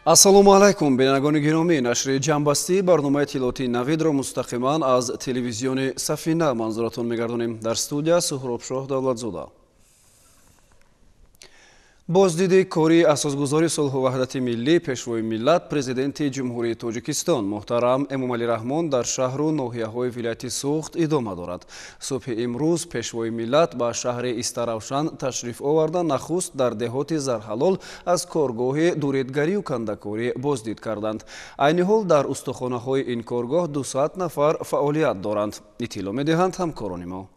Ассалому алайкум, бинандагони гиромӣ. Нашри ҷамъбастии барномаи иттилоотии Навидро мустақиман аз телевизиони Сафина манзуратон мегардонем. Дар студия Суҳробшоҳ Давлатзода. Боздиди кории асосгузори сулҳу ваҳдати миллӣ, пешвои миллат, президенти Ҷумҳурии Тоҷикистон муҳтарам Эмомалӣ Раҳмон дар шаҳру ноҳияҳои вилояти Суғд идома дорад. Субҳи имрӯз пешвои миллат ба шаҳри Истаравшан ташриф оварда, нахуст дар деҳоти Зарҳалол аз коргоҳи дуредгарию кандакорӣ боздид карданд. Айни ҳол дар устохонаҳои ин коргоҳ 200 нафар фаъолият доранд. Иттилоъ медиҳанд ҳамкорони мо.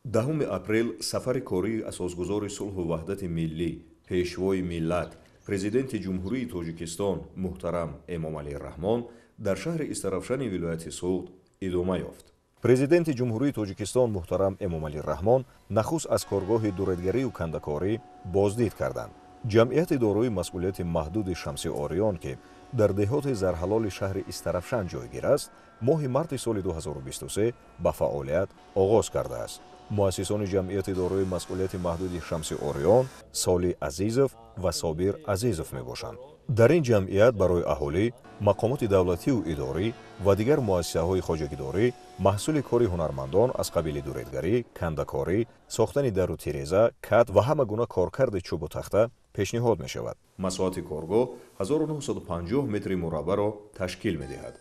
10 апрел сафари кории асосгузори сулҳу ваҳдати миллӣ, пешвои миллат, президенти Ҷумҳурии Тоҷикистон муҳтарам Эмомалӣ Раҳмон дар шаҳри Истаравшани вилояти Суғд идома ёфт. Президенти Ҷумҳурии Тоҷикистон муҳтарам Эмомалӣ Раҳмон нахуст аз коргоҳи дуредгарию кандакорӣ боздид карданд. Ҷамъияти дорои масъулияти маҳдуди Шамси Ориён, ки дар деҳоти Зарҳалоли шаҳри Истаравшан ҷойгир аст, моҳи марти соли 2023 ба фаъолият оғоз кардааст. Муассисони ҷамъияти дорои масъулияти маҳдуди Шамси Ориён Соли Азизов ва Собир Азизов мебошанд. Дар ин ҷамъият барои аҳолӣ, мақомоти давлативу идорӣ ва дигар муассисаҳои хоҷагидорӣ маҳсули кори ҳунармандон аз қабили дуредгарӣ, кандакорӣ, сохтани дару тиреза, кат ва ҳама гуна коркарди чӯбу тахта пешниҳод мешавад. Масоҳати коргоҳ 1950 метри мураббаъро ташкил медиҳад.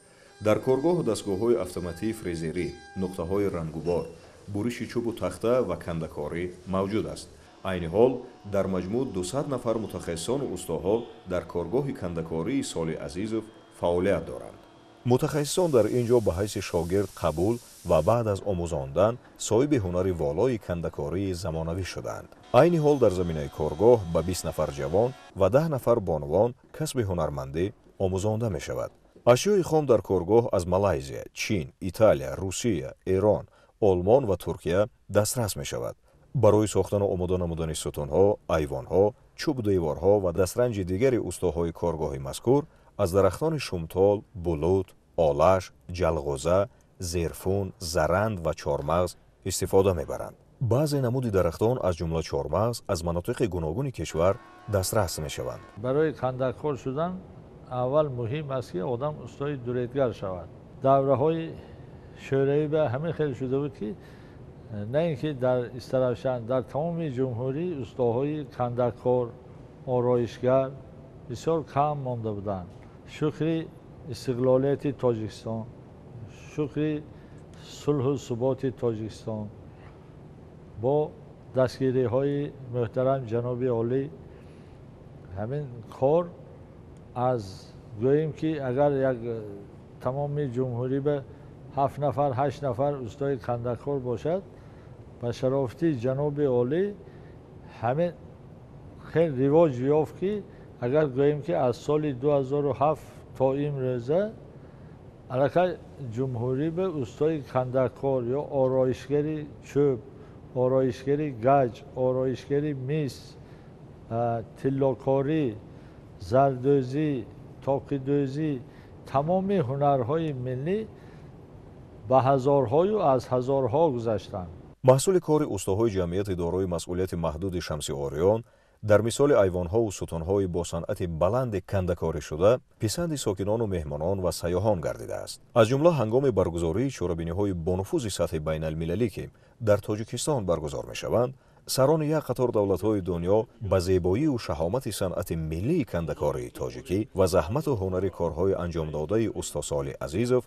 Дар коргоҳ дастгоҳҳои автоматии фрезерӣ, нуқтаҳои рангубор, буриши чӯбу тахта ва кандакорӣ мавҷуд аст. Айни ҳол дар маҷмӯъ 200 нафар мутахассисону устоҳо дар коргоҳи кандакории Соли Азизов фаъолият доранд. Мутахассисон дар ин ҷо ба ҳайси шогирд қабул ва баъд аз омӯзондан соҳиби ҳунари волои кандакории замонавӣ шуданд. Айни ҳол дар заминаи коргоҳ ба 20 нафар ҷавон ва 10 нафар бонувон касби ҳунармандӣ омӯзонда мешавад. Ашёи хом дар коргоҳ аз Малайзия, Чин, Италия, Русия, Эрон, Олмон ва Туркия дастрас мешавад. Барои сохтану омода намудани сутунҳо, айвонҳо, чӯбдеворҳо ва дастранҷи дигари устоҳои коргоҳи мазкур аз дарахтони шумтол, булут, олаш, ҷалғоза, зерфун, заранд ва чормағз истифода мебаранд. Баъзе намуди дарахтон аз ҷумла чормағз аз манотиқи гуногуни кишвар дастрас мешаванд. Барои кандакор шудан аввал муҳим аст, ки одам устои дуредгар шавад. Давраҳои шӯравӣ ба ҳамин хел шуда буд, ки на ин ки дар Истаравшан, дар тамоми ҷумҳурӣ устоҳои кандакор, ороишгар бисёр кам монда буданд. Шукри истиқлолияти Тоҷикистон, шукри сулҳу суботи Тоҷикистон бо дастгириҳои муҳтарам ҷаноби олӣ ҳамин кор аз гӯем, ки агар як тамоми ҷумҳурӣ ба 7 нафар, 8 нафар устои кандакор бошад, ба шарофати ҷаноби олӣ ҳамин хел ривоҷ ёфт, ки агар гӯем, ки аз соли 2007 то имрӯза аллакай ҷумҳурӣ ба устои кандакор ё ороишгари чӯб, ороишгари гаҷ, ороишгари мис, тиллокорӣ, зардӯзӣ, тоқидӯзӣ, тамоми ҳунарҳои миллӣ ба ҳазорҳою аз ҳазорҳо гузаштанд. Маҳсули кори устоҳои ҷамъияти дорои масъулияти маҳдуди Шамси Ориён дар мисоли айвонҳову сутунҳои бо санъати баланди кандакорӣ шуда писанди сокинону меҳмонон ва сайёҳон гардидааст. Аз ҷумла ҳангоми баргузории чорабиниҳои бонуфузи сатҳи байналмилалӣ, ки дар Тоҷикистон баргузор мешаванд, сарони як қатор давлатҳои дунё ба зебоию шаҳомати санъати миллии кандакории тоҷикӣ ва заҳмату ҳунари корҳои анҷомдодаи усто Соли Азизов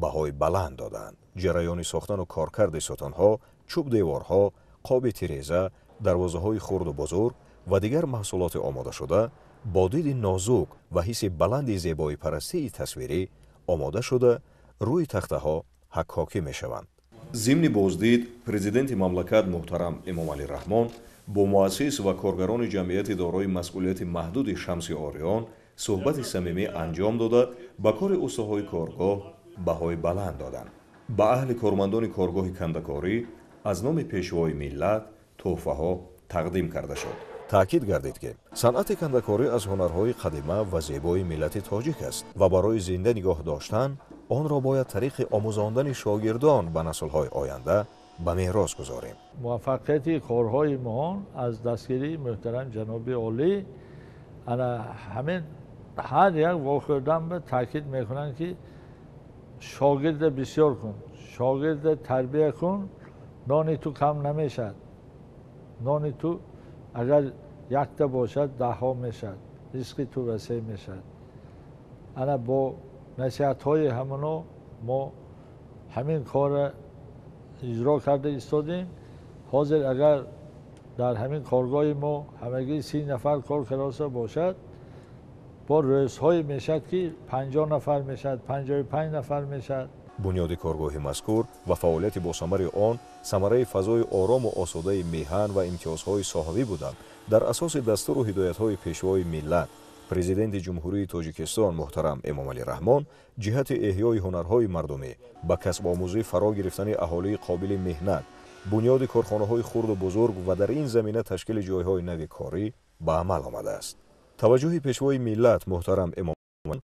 баҳои баланд доданд. Ҷараёни сохтану коркарди сутунҳо, чӯбдеворҳо, қоби тиреза, дарвозаҳои хурду бузург ва дигар маҳсулоти омодашуда бо диди нозук ва ҳисси баланди зебоипарастии тасвирӣ омода шуда рӯи тахтаҳо ҳаккокӣ мешаванд. Зимни боздид президенти мамлакат муҳтарам Эмомалӣ Раҳмон бо муассис ва коргарони ҷамъияти дорои масъулияти маҳдуди Шамси Ориён суҳбати самимӣ анҷом дода, ба кори устоҳои коргоҳ баҳои баланд доданд. Ба аҳли кормандони коргоҳи кандакорӣ аз номи пешвои миллат тӯҳфаҳо тақдим карда шуд. Таъкид гардид, ки санъати кандакорӣ аз ҳунарҳои қадима ва зебои миллати тоҷик аст ва барои зинда нигоҳ доштан онро бояд тариқи омӯзондани шогирдон ба наслҳои оянда ба мерос гузорем. Муваффақияти корҳои моҳон аз дастгирии муҳтарам ҷаноби олӣ Ана ҳамин ҳар як вохӯрдан ба таъкид мекунанд, ки шогирда бисёр кун, шогирда тарбия кун, нони ту кам намешавад. Нони ту агар якта бошад, даҳҳо мешавад, ризқи ту васеъ мешавад. Ана бо насиҳатҳои ҳамоно мо ҳамин корро иҷро карда истодем. Ҳозир агар дар ҳамин коргоҳи мо ҳамагӣ 30 нафар кор карда бошад, бо рӯзҳое мешавад, ки 50 нафар мешавад, 55 нафар мешавад. Бунёди коргоҳи мазкур ва фаъолияти босамари он самараи фазои орому осудаи меҳан ва имтиёзҳои соҳавӣ буданд. Дар асоси дастуру ҳидоятҳои Пешвои миллат, Президенти Ҷумҳурии Тоҷикистон муҳтарам Эмомалӣ Раҳмон ҷиҳати эҳёи ҳунарҳои мардумӣ, ба касбомӯзӣ фаро гирифтани аҳолии қобили меҳнат, бунёди корхонаҳои хурду бузург ва дар ин замина ташкили ҷойҳои нави корӣ ба амал омадааст. Таваҷҷӯҳи Пешвои миллат муҳтарам Эмомалӣ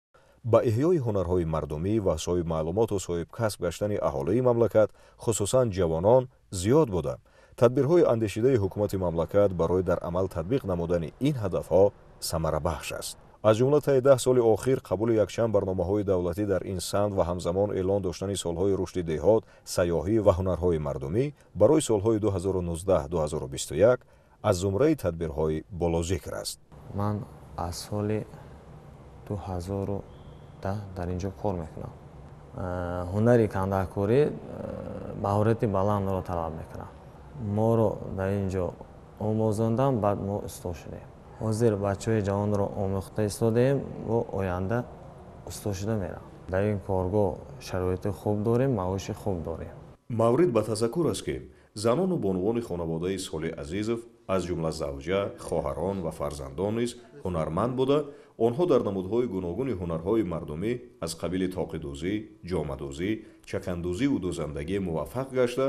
ба эҳёи ҳунарҳои мардумӣ ва соҳибмаълумоту соҳибкасб гаштани аҳолии мамлакат, хусусан ҷавонон, зиёд буда. Тадбирҳои андешидаи ҳукумати мамлакат барои дар амал татбиқ намудани ин ҳадафҳо самарабахш аст. Аз ҷумла таи 10 соли охир қабули якчанд барномаҳои давлатӣ дар ин самт ва ҳамзамон эълон доштани солҳои рушди деҳот, сайёҳӣ ва ҳунарҳои мардумӣ барои солҳои 2019-2021 аз зумраи тадбирҳои болозикр аст. Ман аз соли 2010 дар ин ҷо кор мекунам. Ҳунари кандакорӣ маҳорати баландро талаб мекунад. Моро дар ин ҷо омӯзондам, баъд мо усто шудем. Ҳозир бачаҳои ҷавонро омӯхта истодаем ва оянда усто шуда мераванд. Дар ин коргоҳ шароити хуб дорем, маоши хуб дорем. Маврид ба тазаккур аст, ки занону бонувони хонаводаи Солеҳ Азизов, аз ҷумла завҷа, хоҳарон ва фарзандон низ ҳунарманд буда, онҳо дар намудҳои гуногуни ҳунарҳои мардумӣ аз қабили тоқидӯзӣ, ҷомадӯзӣ, чакандӯзиву дӯзандагӣ муваффақ гашта,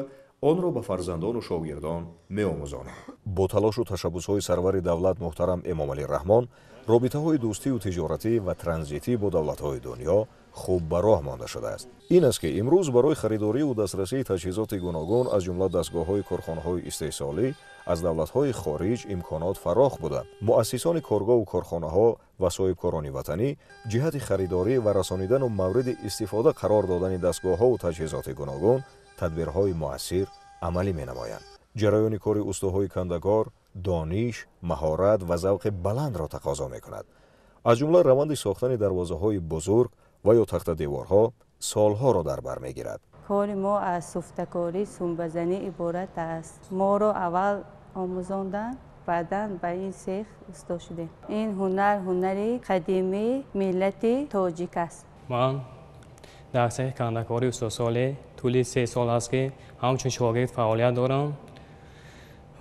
онро ба фарзандону шогирдон меомӯзонанд. Бо талошу ташаббусҳои сарвари давлат муҳтарам Эмомалӣ Раҳмон робитаҳои дӯстию тиҷоратӣ ва транзитӣ бо давлатҳои дунё хуб ба роҳ монда шудааст. Ин аст, ки имрӯз барои харидориву дастрасии таҷҳизоти гуногун, аз ҷумла дастгоҳҳои корхонаҳои истеҳсолӣ аз давлатҳои хориҷ имконот фарох буда, муассисони коргоҳу корхонаҳо ва соҳибкорони ватанӣ ҷиҳати харидорӣ ва расонидану мавриди истифода қарор додани дастгоҳҳову таҷҳизоти гуногун тадбирҳои муассир амалӣ менамоянд. Ҷараёни кори устоҳои кандакор дониш, маҳорат ва завқи баландро тақозо мекунад. Аз ҷумла раванди сохтани дарвозаҳои бузург ва ё тахтадеворҳо солҳоро дар бар мегирад. Кори мо аз суфтакорӣ, сумбазанӣ иборат аст. Моро аввал омӯзонданд, баъдан ба ин сех усто шудем. Ин ҳунар ҳунари қадимии миллати тоҷик аст. Ман дар сехи кандакории усто Солеҳ тӯли 3 сол аст, ки ҳамчун шогирд фаъолият дорам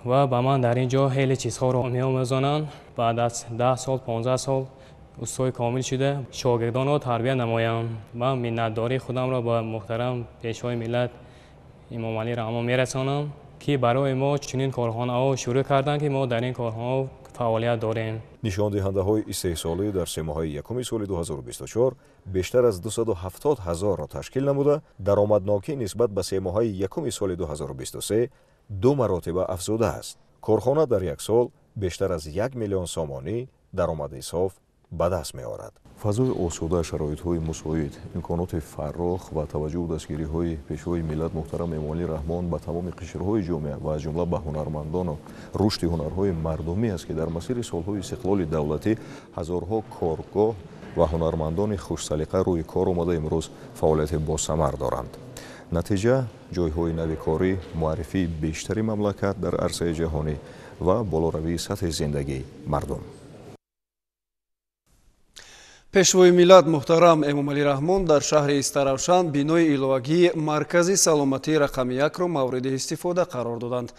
ва ба ман дар ин ҷо хеле чизҳоро меомӯзонанд. Баъд аз 10 сол, 15 сол устои комил шуда шогирдонро тарбия намоям. Ман миннатдории худамро ба муҳтарам Пешвои миллат Эмомалӣ Раҳмон мерасонам, ки барои мо чунин корхонаҳо шурӯъ карданд, ки мо дар ин корхонаҳо фаъолият дорем. Нишондиҳандаҳои истеҳсолӣ дар семоҳаи якуми соли 2024 бештар аз 270 ҳазорро ташкил намуда, даромаднокӣ нисбат ба семоҳаи якуми соли 2023 ду маротиба афзудааст. Корхона дар як сол бештар аз 1 миллион сомонӣ даромади соф ба даст меорад. Фазои осуда, шароитҳои мусоид, имконоти фаррох ва таваҷҷӯҳу дастгириҳои Пешвои миллат муҳтарам Эмомалӣ Раҳмон ба тамоми қишрҳои ҷомеа ва аз ҷумла ба ҳунармандону рушди ҳунарҳои мардумӣ аст, ки дар масири солҳои истиқлоли давлатӣ ҳазорҳо коргоҳ ва ҳунармандони хушсалиқа рӯи кор омада имрӯз фаъолияти босамар доранд. Натиҷа ҷойҳои нави корӣ, муаррифии бештари мамлакат дар арсаи ҷаҳонӣ ва болоравии сатҳи зиндагии мардум. Пешвои миллат муҳтарам Эмомалӣ Раҳмон дар шаҳри Истаравшан бинои иловагии маркази саломатии рақами 1-ро мавриди истифода қарор доданд.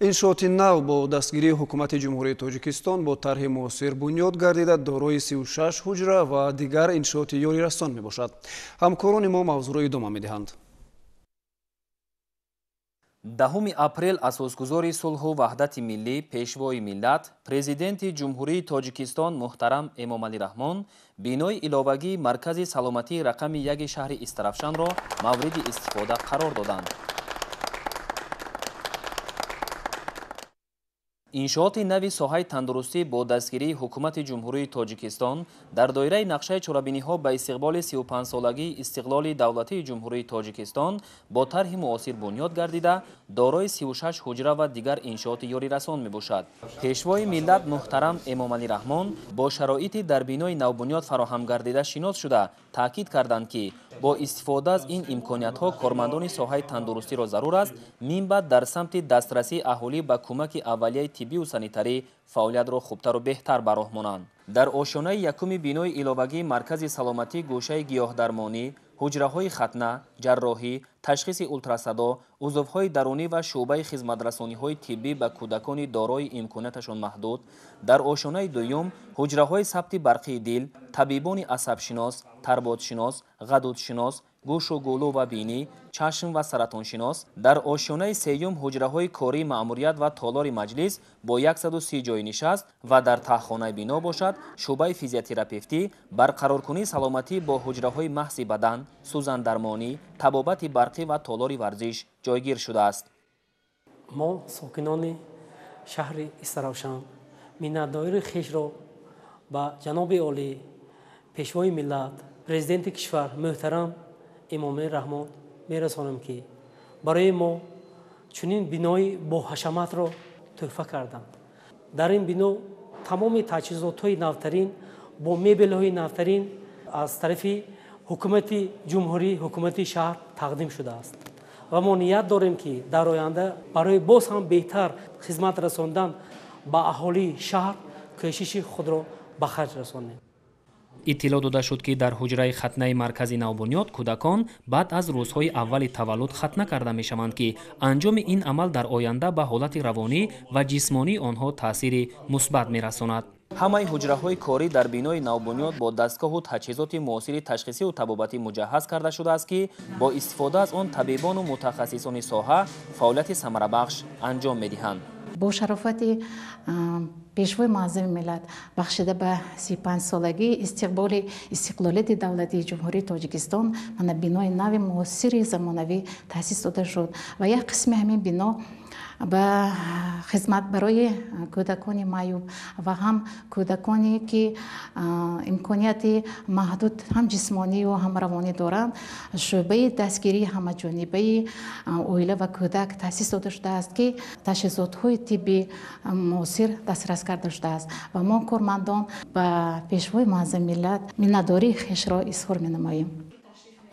Иншооти нав бо дастгирии ҳукумати Ҷумҳурии Тоҷикистон бо тарҳи муосир бунёд гардида, дорои 36 ҳуҷра ва дигар иншооти ёрирасон мебошад. Ҳамкорони мо мавзӯъро идома медиҳанд. 10 апрел асосгузори сулҳу ваҳдати миллӣ, Пешвои миллат, Президенти Ҷумҳурии Тоҷикистон муҳтарам Эмомалӣ Раҳмон бинои иловагии маркази саломатии рақами 1 шаҳри Истаравшанро мавриди истифода қарор доданд. Иншооти нави соҳаи тандурустӣ бо дастгирии Ҳукумати Ҷумҳурии Тоҷикистон дар доираи нақшаи чорабиниҳо ба истиқболи 35-солагии истиқлоли давлатии Ҷумҳурии Тоҷикистон бо тарҳи муосир бунёд гардида, дорои 36 ҳуҷра ва дигар иншооти ёрирасон мебошад. Пешвои миллат муҳтарам Эмомалӣ Раҳмон бо шароити дар бинои навбунёд фароҳам гардида шинос шуда, таъкид карданд, ки бо истифода аз ин имкониятҳо кормандони соҳаи тандурустиро зарур аст минбаъд дар самти дастрасии аҳолӣ ба кӯмаки аввалияи тиббию санитарӣ фаъолиятро хубтару беҳтар ба роҳ монанд. Дар ошёнаи якуми бинои иловагии маркази саломатӣ гӯшаи гиёҳдармонӣ, ҳуҷраҳои хатна, ҷарроҳӣ, ташхиси ултрасадо, узвҳои дарунӣ ва шӯъбаи хизматрасониҳои тиббӣ ба кӯдакони дорои имконияташон маҳдуд, дар ошёнаи дуюм ҳуҷраҳои сабти барқии дил, табибони асабшинос, тарботшинос, ғадудшинос, гӯшу гулӯ ва бинӣ, чашм ва саратоншинос, дар ошёнаи сеюм ҳуҷраҳои кории маъмурият ва толори маҷлис бо 130 ҷойи нишаст ва дар таҳхонаи бино бошад шӯъбаи физиотерапевтӣ, барқароркунии саломатӣ бо ҳуҷраҳои маҳзи бадан, сӯзандармонӣ, табобати барқӣ ва толори варзиш ҷойгир шудааст. Мо сокинони шаҳри Истаравшан миннатдории хешро ба ҷаноби олӣ, пешвои миллат, президенти кишвар муҳтарам Эмомалӣ Раҳмон мерасонем, ки барои мо чунин бинои боҳашаматро тӯҳфа карданд. Дар ин бино тамоми таҷҳизотҳои навтарин бо мебелҳои навтарин аз тарафи ҳукумати ҷумҳурӣ, ҳукумати шаҳр тақдим шудааст ва мо ният дорем, ки дар оянда барои боз ҳам беҳтар хизмат расондан ба аҳолии шаҳр кӯшиши худро ба харҷ расонем. Иттилоъ дода шуд, ки дар ҳуҷраи хатнаи маркази навбунёд кӯдакон баъд аз рӯзҳои аввали таваллуд хатна карда мешаванд, ки анҷоми ин амал дар оянда ба ҳолати равонӣ ва ҷисмонии онҳо таъсири мусбат мерасонад. Ҳамаи ҳуҷраҳои корӣ дар бинои навбунёд бо дастгоҳу таҷҳизоти муосири ташхисиву табобатӣ муҷаҳҳаз карда шудааст, ки бо истифода аз он табибону мутахассисони соҳа фаъолияти самарабахш анҷом медиҳанд. Бо шарофати пешвои муаззами миллат бахшида ба 35-солагии истиқлолияти давлатии Ҷумҳурии Тоҷикистон мана бинои нави муосири замонавӣ таъсис дода шуд ва як қисми ҳамин бино ба хизмат барои кӯдакони маъюб ва ҳам кӯдаконе ки имконияти маҳдуд ҳам ҷисмонию ҳам равонӣ доранд, шӯъбаи дастгирии ҳамаҷонибаи оила ва кӯдак таъсис дода шудааст, ки таҷҳизотҳои тибби муосир дастрас карда шудааст ва мо кормандон ба пешвои муаззами миллат миннатдории хешро изҳор менамоем.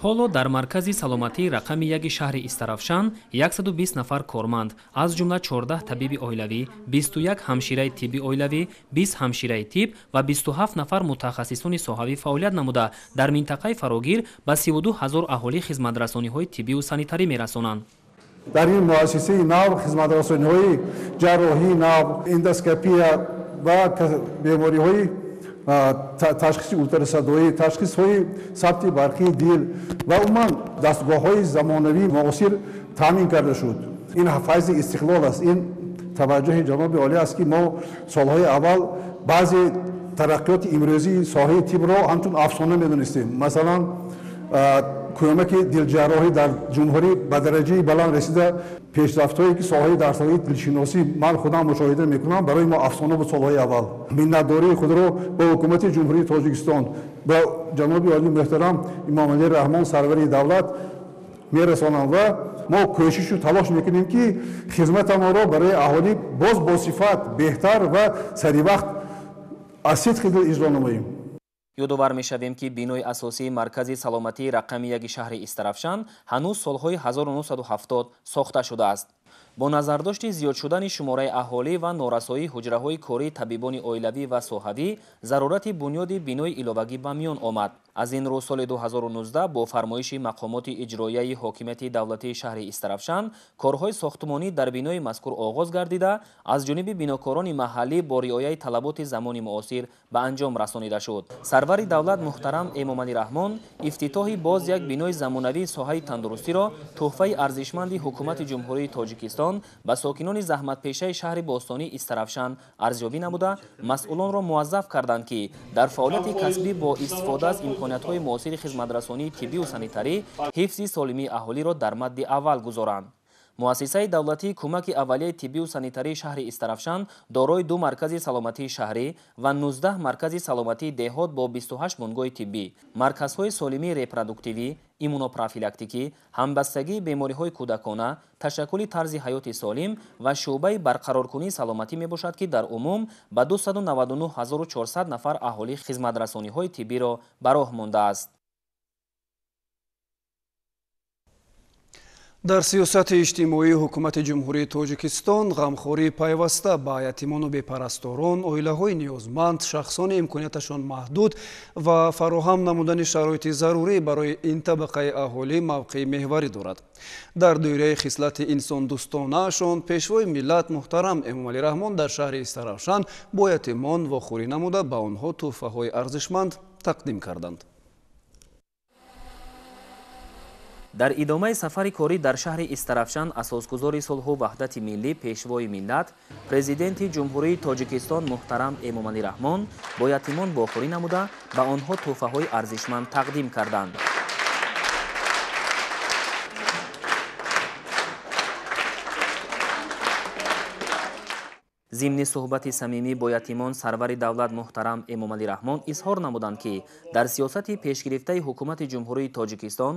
Ҳоло дар маркази саломатии рақами яки шаҳри Истаравшан 120 нафар корманд, аз ҷумла 14 табиби оилавӣ, 21 ҳамшираи тибби оилавӣ, 20 ҳамшираи тиб ва 27 нафар мутахассисони соҳавӣ фаъолият намуда, дар минтақаи фарогир ба 32 ҳазор аҳолӣ хизматрасониҳои тиббию санитарӣ мерасонанд. Дар ин муассисаи нав хизматрасониҳои ҷарроҳии нав, эндоскопия ва бемориҳои ташхиси ултрасадоӣ, ташхисҳои сабти барқии дил ва умуман дастгоҳҳои замонавии муосир таъмин карда шуд. Ин файзи истиқлол аст, ин таваҷҷӯҳи ҷаноби олӣ аст, ки мо солҳои аввал баъзе тараққиёти имрӯзии соҳаи тибро ҳамчун афсона медонистем. Масалан, кӯмаки дилҷарроҳӣ дар ҷумҳурӣ ба дараҷаи баланд расида, пешрафтҳое ки соҳаи дар соҳаи дилшиносӣ ман худам мушоҳида мекунам, барои мо афсона буд солҳои аввал. Миннатдории худро ба ҳукумати Ҷумҳурии Тоҷикистон, ба ҷаноби олии муҳтарам Эмомалӣ Раҳмон, сарвари давлат мерасонам ва мо кӯшишу талош мекунем, ки хизматамонро барои аҳолӣ боз босифат, беҳтар ва саривақт аз сидқи дил иҷро намоем. Ёдовар мешавем, ки бинои асосии маркази саломатии рақами яки шаҳри Истаравшан ҳанӯз солҳои 1970 сохта шудааст. Бо назардошти зиёд шудани шумораи аҳолӣ ва норасоии ҳуҷраҳои кории табибони оилавӣ ва соҳавӣ зарурати бунёди бинои иловагӣ ба миён омад. Аз ин рӯ соли 2019 бо фармоиши мақомоти иҷроияи ҳокимияти давлатии шаҳри Истаравшан корҳои сохтмонӣ дар бинои мазкур оғоз гардида, аз ҷониби бинокорони маҳаллӣ бо риояи талаботи замони муосир ба анҷом расонида шуд. Сарвари давлат муҳтарам Эмомалӣ Раҳмон ифтитоҳи боз як бинои замонавии соҳаи тандурустиро тӯҳфаи арзишманди ҳукумати Ҷумҳурии Тоҷикистон ба сокинони заҳматпешаи шаҳри бостонии Истаравшан арзёбӣ намуда, масъулонро муваззаф карданд, ки дар фаъолияти касбӣ бо истифода аз имкониятҳои муосири хизматрасонии тиббию санитарӣ ҳифзи солимии аҳолиро дар мадди аввал гузоранд. Муассисаи давлатии кӯмаки аввалияи тиббию санитарии шаҳри Истаравшан дорои 2 маркази саломатии шаҳрӣ ва 19 маркази саломатии деҳот бо 28 бунгоҳи тиббӣ, марказҳои солимии репродуктивӣ, иммунопрофилактикӣ, ҳамбастагии бемориҳои кӯдакона, ташаккули тарзи ҳаёти солим ва шӯъбаи барқароркунии саломатӣ мебошад, ки дар умум ба 299 400 нафар аҳолӣ хизматрасониҳои тиббиро ба роҳ мондааст. Дар сиёсати иҷтимоии ҳукумати Ҷумҳурии Тоҷикистон ғамхории пайваста ба ятимону бепарасторон, оилаҳои ниёзманд, шахсони имконияташон маҳдуд ва фароҳам намудани шароити зарурӣ барои ин табақаи аҳолӣ мавқеи меҳварӣ дорад. Дар доираи хислати инсондӯстонаашон пешвои миллат муҳтарам Эмомалӣ Раҳмон дар шаҳри Истаравшан бо ятимон вохӯрӣ намуда ба онҳо тӯҳфаҳои арзишманд тақдим карданд. Дар идомаи сафари корӣ дар шаҳри Истаравшан асосгузори сулҳу ваҳдати миллӣ, пешвои миллат, президенти Ҷумҳурии Тоҷикистон муҳтарам Эмомалӣ Раҳмон бо ятимон вохӯрӣ намуда ба онҳо тӯҳфаҳои арзишманд тақдим карданд. Зимни суҳбати самимӣ бо ятимон сарвари давлат муҳтарам Эмомалӣ Раҳмон изҳор намуданд, ки дар сиёсати пешгирифтаи ҳукумати Ҷумҳурии Тоҷикистон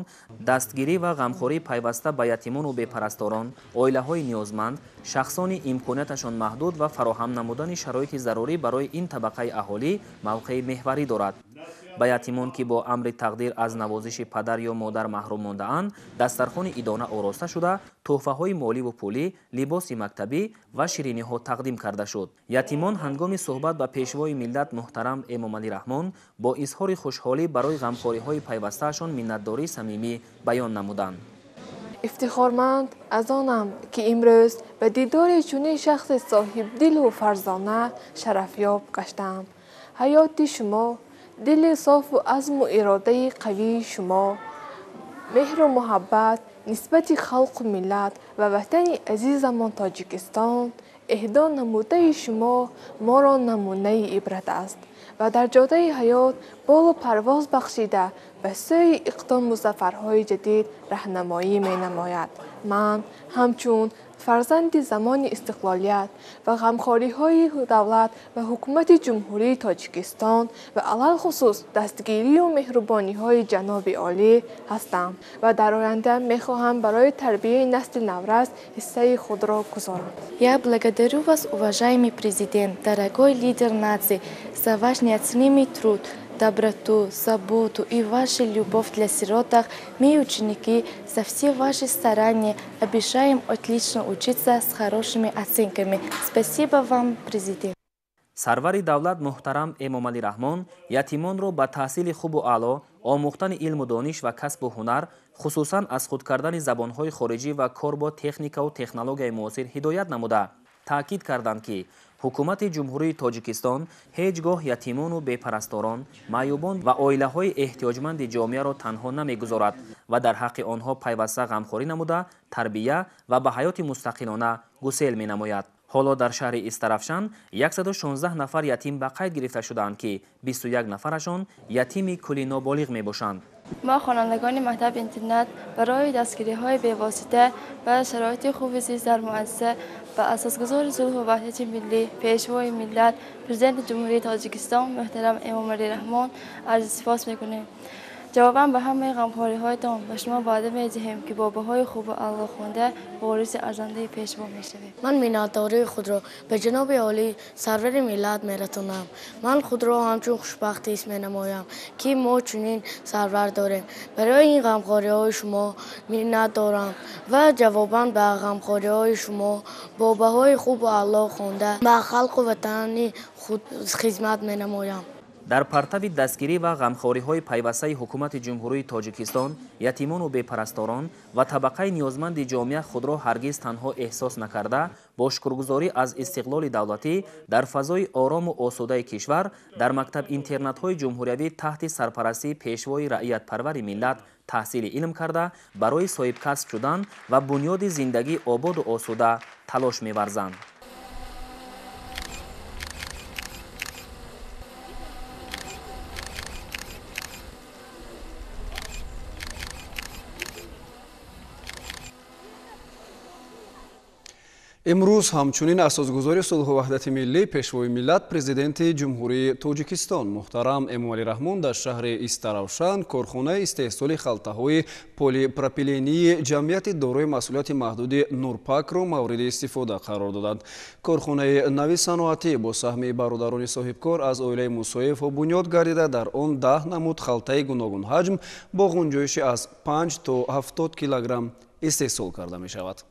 дастгирӣ ва ғамхории пайваста ба ятимону бепарасторон, оилаҳои ниёзманд, шахсони имконияташон маҳдуд ва фароҳам намудани шароити зарурӣ барои ин табақаи аҳолӣ мавқеи меҳварӣ дорад. Ба ятимон, ки бо амри тақдир аз навозиши падар ё модар маҳрум мондаанд, дастархони идона ороста шуда, тӯҳфаҳои моливу пулӣ, либоси мактабӣ ва шириниҳо тақдим карда шуд. Ятимон ҳангоми суҳбат ба пешвои миллат муҳтарам Эмомалӣ Раҳмон бо изҳори хушҳолӣ барои ғамхориҳои пайвастаашон миннатдории самимӣ баён намуданд. Ифтихорманд аз онам, ки имрӯз ба дидори чунин шахси соҳибдилу фарзона шарафёб гаштаам. Ҳаёти шумо, дили софу азму иродаи қавии шумо, меҳру муҳаббат нисбати халқу миллат ва ватани азизамон Тоҷикистон, эҳдо намудаи шумо моро намунаи ибрат аст ва дар ҷодаи ҳаёт болу парвоз бахшида ба сӯи иқдому зафарҳои ҷадид раҳнамоӣ менамояд. Ман ҳамчун фарзанди замони истиқлолият ва ғамхориҳои давлат ва ҳукумати Ҷумҳурии Тоҷикистон ва алалхусус дастгирию меҳрубониҳои ҷаноби олӣ ҳастам ва дар оянда мехоҳам барои тарбияи насли наврас ҳиссаи худро гузорам. Я благодарю вас, уважаемый президент, дорогой лидер нации, за ваш неоценимый труд, доброту, заботу и вашу любовь для сиротах. Мы, ученики, за все ваши старания обещаем отлично учиться с хорошими оценками. Спасибо вам, президент. Сарвари давлат муҳтарам Эмомалӣ Раҳмон ятимонро ба таҳсили хубу аъло, омӯхтани илму дониш ва касбу ҳунар, хусусан аз худ кардани забонҳои хориҷӣ ва кор бо техникаву технологияи муосир ҳидоят намуда, таъкид карданд, ки ҳукумати Ҷумҳурии Тоҷикистон ҳеҷ гоҳ ятимону бепарасторон, маъюбон ва оилаҳои эҳтиёҷманди ҷомеаро танҳо намегузорад ва дар ҳаққи онҳо пайваста ғамхорӣ намуда, тарбия ва ба ҳаёти мустақилона гусел менамояд. Ҳоло дар шаҳри Истаравшан 116 нафар ятим ба қайд гирифта шудаанд, ки 21 нафарашон ятими кулли ноболиғ мебошанд. Мо хонандагони мактаб интернат барои дастгириҳои бевосита ва шароити хуби зист дар муассиса ба асосгузори сулҳу ваҳдати миллӣ, пешвои миллат, президенти Ҷумҳурии Тоҷикистон муҳтарам Эмомалӣ Раҳмон арзи сипос мекунем. Ҷавобан ба ҳамаи ғамхориҳоятон ба шумо ваъда медиҳем, ки бо баҳои хубу аъло хонда вориси арзандаи пешво мешавем. Ман миннатдории худро ба ҷаноби олӣ сарвари миллат мерасонам. Ман худро ҳамчун хушбахт ҳис менамоям, ки мо чунин сарвар дорем. Барои ин ғамхориҳои шумо миннат дорам ва ҷавобан ба ғамхориҳои шумо бо баҳои хубу аъло хонда ба халқу ватани худ хизмат менамоям. Дар партави дастгирӣ ва ғамхориҳои пайвастаи ҳукумати Ҷумҳурии Тоҷикистон, ятимону бепарасторон ва табақаи ниёзманди ҷомеа худро ҳаргиз танҳо эҳсос накарда, бо шукргузорӣ аз истиқлоли давлатӣ дар фазои орому осудаи кишвар дар мактаб-интернатҳои ҷумҳуриявӣ таҳти сарпарастии пешвои раиятпарвари миллат таҳсили илм карда, барои соҳибкасб шудан ва бунёди зиндагии ободу осуда талош меварзанд. Имрӯз ҳамчунин асосгузори сулҳу ваҳдати миллӣ, Пешвои миллат, Президенти Ҷумҳурии Тоҷикистон муҳтарам Эмомалӣ Раҳмон дар шаҳри Истаравшан корхонаи истеҳсоли халтаҳои полипропилении ҷамъияти дорои масъулияти маҳдуди Нурпакро мавриди истифода қарор доданд. Корхонаи нави саноатӣ бо саҳми бародарони соҳибкор аз оилаи Мусоевҳо бунёд гардида, дар он 10 намуд халтаи гуногунҳаҷм бо ғунҷоиши аз 5 то 70 килограмм истеҳсол карда мешавад.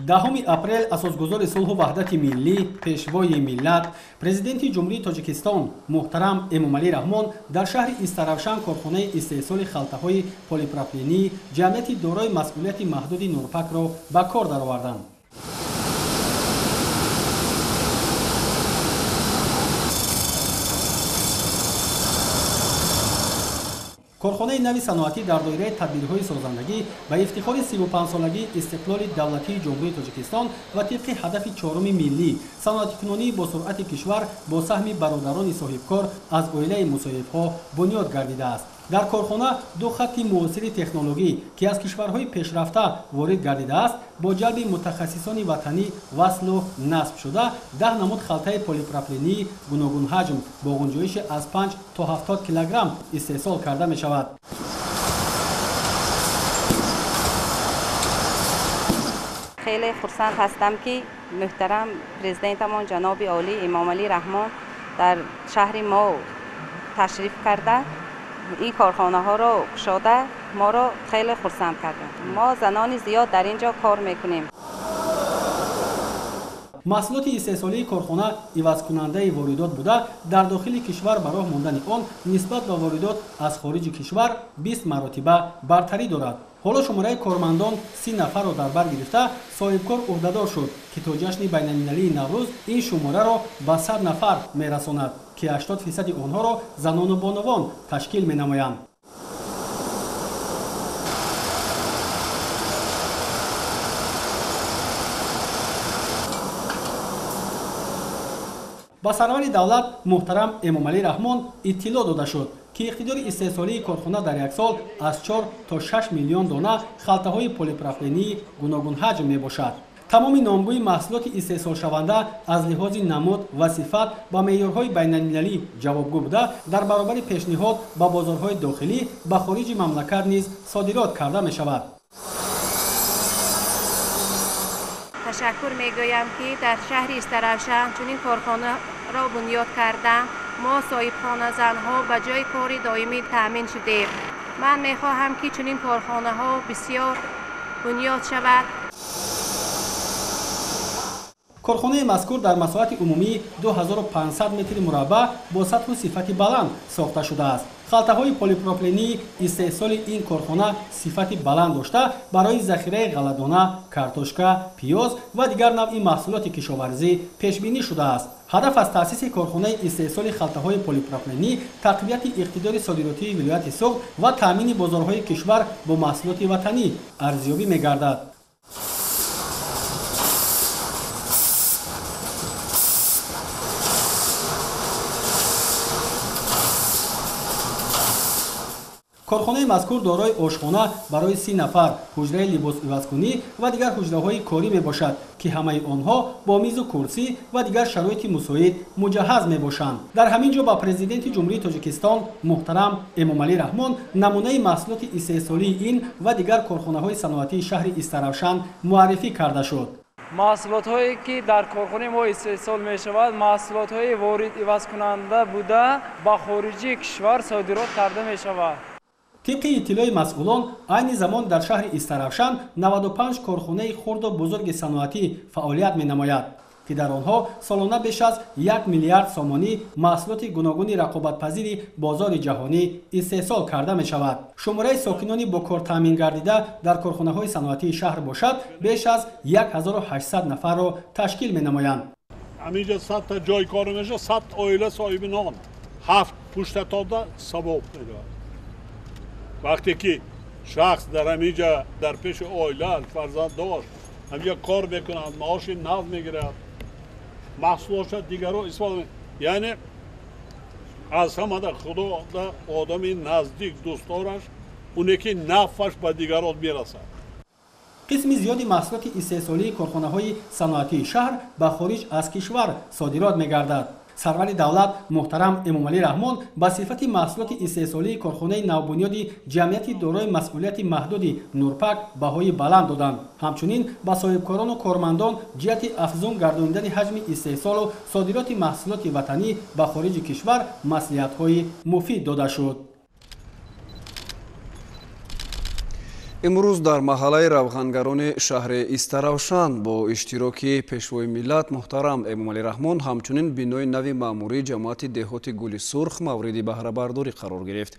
10 апрел асосгузори сулҳу ваҳдати миллӣ, Пешвои миллат, Президенти Ҷумҳурии Тоҷикистон муҳтарам Эмомалӣ Раҳмон дар шаҳри Истаравшан корхонаи истеҳсоли халтаҳои полипропилении ҷамъияти дорои масъулияти маҳдуди Нурпакро ба кор дароварданд. Корхонаи нави саноатӣ дар доираи тадбирҳои созандагӣ ба ифтихори 35-солагии истиқлоли давлатии Ҷумҳурии Тоҷикистон ва тибқи ҳадафи чоруми миллӣ саноатикунонии бо суръати кишвар бо саҳми бародарони соҳибкор аз оилаи Мусоевҳо бунёд гардидааст. Дар корхона ду хатти муосири технологӣ, ки аз кишварҳои пешрафта ворид гардидааст, бо ҷалби мутахассисони ватанӣ васлу насб шуда, 10 намуд халтаи полипропилении гуногунҳаҷм бо ғунҷоиши аз 5 то 70 килограмм истеҳсол карда мешавад. Хеле хурсанд ҳастам, ки муҳтарам президентамон ҷаноби олӣ Эмомалӣ Раҳмон дар шаҳри мо ташриф карда, ин корхонаҳоро кушода, моро хеле хурсанд карданд. Мо занони зиёд дар ин ҷо кор мекунем. Маҳсулоти истеҳсолии корхона ивазкунандаи воридот буда, дар дохили кишвар ба роҳ мондани он нисбат ба воридот аз хориҷи кишвар 20 маротиба бартарӣ дорад. Ҳоло шумораи кормандон 30 нафарро дар бар гирифта, соҳибкор ӯҳдадор шуд, ки то ҷашни байналмилалии Наврӯз ин шумораро ба 100 нафар мерасонад, ки 80% онҳоро занону бонувон ташкил менамоянд. Ба сарвари давлат муҳтарам Эмомалӣ Раҳмон иттилоъ дода шуд, ки иқтидори истеҳсолии корхона дар як сол аз 4 то 6 миллион дона халтаҳои полипропилении гуногунҳаҷм мебошад. Тамоми номгӯи маҳсулоти истеҳсолшаванда аз лиҳози намуд ва сифат ба меъёрҳои байналмилалӣ ҷавобгӯ буда, дар баробари пешниҳод ба бозорҳои дохилӣ ба хориҷи мамлакат низ содирот карда мешавад. Ташаккур мегӯям, ки дар шаҳри Истаравшан чунин корхонаро бунёд кардам. Мо соҳибхоназанҳо ба ҷои кори доимӣ таъмин шудем. Ман мехоҳам, ки чунин корхонаҳо бисёр бунёд шавад. Корхонаи мазкур дар масоҳати умумии 2500 метри мураббаъ бо сатҳу сифати баланд сохта шудааст. Халтаҳои полипропилении истеҳсоли ин корхона сифати баланд дошта, барои захираи ғалладона, картошка, пиёз ва дигар навъи маҳсулоти кишоварзӣ пешбинӣ шудааст. Ҳадаф аз таъсиси корхонаи истеҳсоли халтаҳои полипропиленӣ тақвияти иқтидори содиротии вилояти Суғд ва таъмини бозорҳои кишвар бо маҳсулоти ватанӣ арзёбӣ мегардад. Корхонаи мазкур дорои ошхона барои 30 нафар, ҳуҷраи либосивазкунӣ ва дигар ҳуҷраҳои корӣ мебошад, ки ҳамаи онҳо бо мизу курсӣ ва дигар шароити мусоид муҷаҳҳаз мебошанд. Дар ҳамин ҷо ба Президенти Ҷумҳурии Тоҷикистон муҳтарам Эмомалӣ Раҳмон намунаи маҳсулоти истеҳсолии ин ва дигар корхонаҳои саноатии шаҳри Истаравшан муаррифӣ карда шуд. Маҳсулотҳое ки дар корхонаи мо истеҳсол мешавад, маҳсулотҳои ворид ивазкунанда буда, ба хориҷи кишвар содирот карда мешавад. Тибқи иттилои масъулон, айни замон дар шаҳри Истаравшан 95 корхонаи хурду бузурги саноатӣ фаъолият менамояд, ки дар онҳо солона беш аз 1 миллиард сомонӣ маҳсулоти гуногуни рақобатпазири бозори ҷаҳонӣ истеҳсол карда мешавад. Шумораи сокинони бо кор таъмин гардида дар корхонаҳои саноатии шаҳр бошад, беш аз 1800 нафарро ташкил менамоянд. Ҳаминҷа 100 та ҷой кор мешавад, 100 оила соҳиби нон, 7 пуштатода савоб медиҳад. Вақте ки шахс дар ҳаминҷа дар пеши оила фарзанддор ҳаминҷа кор мекунад, маоши нав мегирад, маҳсулотша дигарро истифода мекунад. Яъне аз ҳамада худода одами наздик дӯстдораш Оне ки нафъаш ба дигарон мерасад. Қисми зиёди маҳсулоти истеҳсолии корхонаҳои саноатии шаҳр ба хориҷ аз кишвар содирот мегардад. Сарвари давлат муҳтарам Эмомалӣ Раҳмон ба сифати маҳсулоти истеҳсолии корхонаи навбунёди ҷамъияти дорои масъулияти маҳдуди Нурпак баҳои баланд доданд. Ҳамчунин ба соҳибкорону кормандон ҷиҳати афзун гардонидани ҳаҷми истеҳсолу содироти маҳсулоти ватанӣ ба хориҷи кишвар маслиҳатҳои муфид дода шуд. Имрӯз дар маҳаллаи равғангарони шаҳри Истаравшан бо иштироки пешвои миллат муҳтарам Эмомалӣ Раҳмон ҳамчунин бинои нави маъмурии ҷамоати деҳоти Гули Сурх мавриди баҳрабардорӣ қарор гирифт.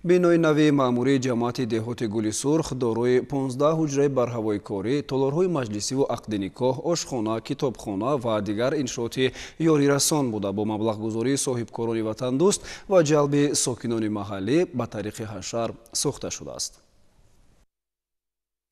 Бинои нави маъмурии ҷамоати деҳоти Гули Сурх дорои 15 ҳуҷраи барҳавои корӣ, толорҳои маҷлисиву ақди никоҳ, ошхона, китобхона ва дигар иншооти ёрирасон буда, бо маблағгузории соҳибкорони ватандӯст ва ҷалби сокинони маҳаллӣ ба тариқи ҳашар сохта шудааст.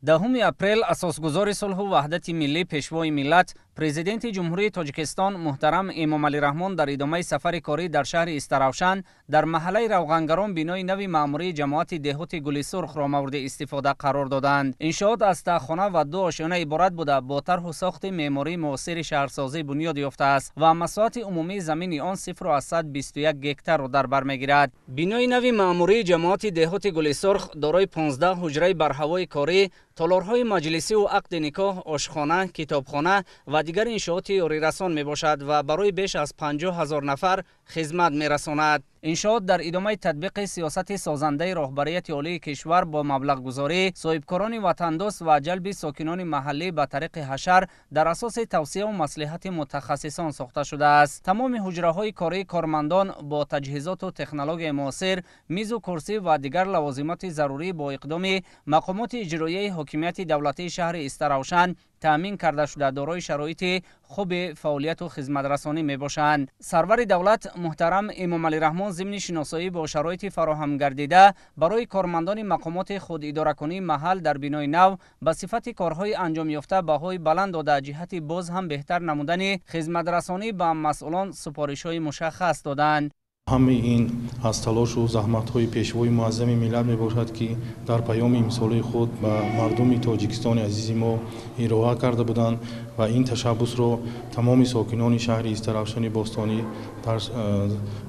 10 апрел асосгузори сулҳу ваҳдати миллӣ, пешвои миллат, президенти Ҷумҳурии Тоҷикистон муҳтарам Эмомалӣ Раҳмон дар идомаи сафари корӣ дар шаҳри Истаравшан дар маҳаллаи равғангарон бинои нави маъмурии ҷамоати деҳоти Гули Сурхро мавриди истифода қарор доданд. Иншоот аз таҳхона ва ду ошёна иборат буда, бо тарҳу сохти меъмории муосири шаҳрсозӣ бунёд ёфтааст ва масоҳати умумии замини он 0,21 гектарро дар бар мегирад. Бинои нави маъмурии ҷамоати деҳоти Гули Сурх дорои 15 ҳуҷраи барҳавои корӣ, толорҳои маҷлисиву ақди никоҳ, ошхона, китобхона ва дигар иншооти ёрирасон мебошад ва барои беш аз 50 000 нафар хизмат мерасонад. Иншоот дар идомаи татбиқи сиёсати созандаи роҳбарияти олии кишвар бо маблағгузорӣ, соҳибкорони ватандӯст ва ҷалби сокинони маҳаллӣ ба тариқи ҳашар дар асоси тавсияву маслиҳати мутахассисон сохта шудааст. Тамоми ҳуҷраҳои кории кормандон бо таҷҳизоту технологияи муосир, мизу курсӣ ва дигар лавозимоти зарурӣ бо иқдоми мақомоти иҷроияи ҳокимияти давлатии шаҳри Истаравшан таъмин карда шуда, дорои шароити хуби фаъолияту хизматрасонӣ мебошанд. Сарвари давлат муҳтарам Эмомалӣ Раҳмон зимни шиносоӣ бо шароити фароҳам гардида барои кормандони мақомоти худидоракунии маҳал дар бинои нав ба сифати корҳои анҷомёфта баҳои баланд дода, ҷиҳати боз ҳам беҳтар намудани хизматрасонӣ ба масъулон супоришҳои мушаххас доданд. Ҳамаи ин аз талошу заҳматҳои пешвои муаззами миллат мебошад, ки дар паёми имсолаи худ ба мардуми Тоҷикистони азизи мо ироа карда буданд ва ин ташаббусро тамоми сокинони шаҳри Истаравшани бостонӣ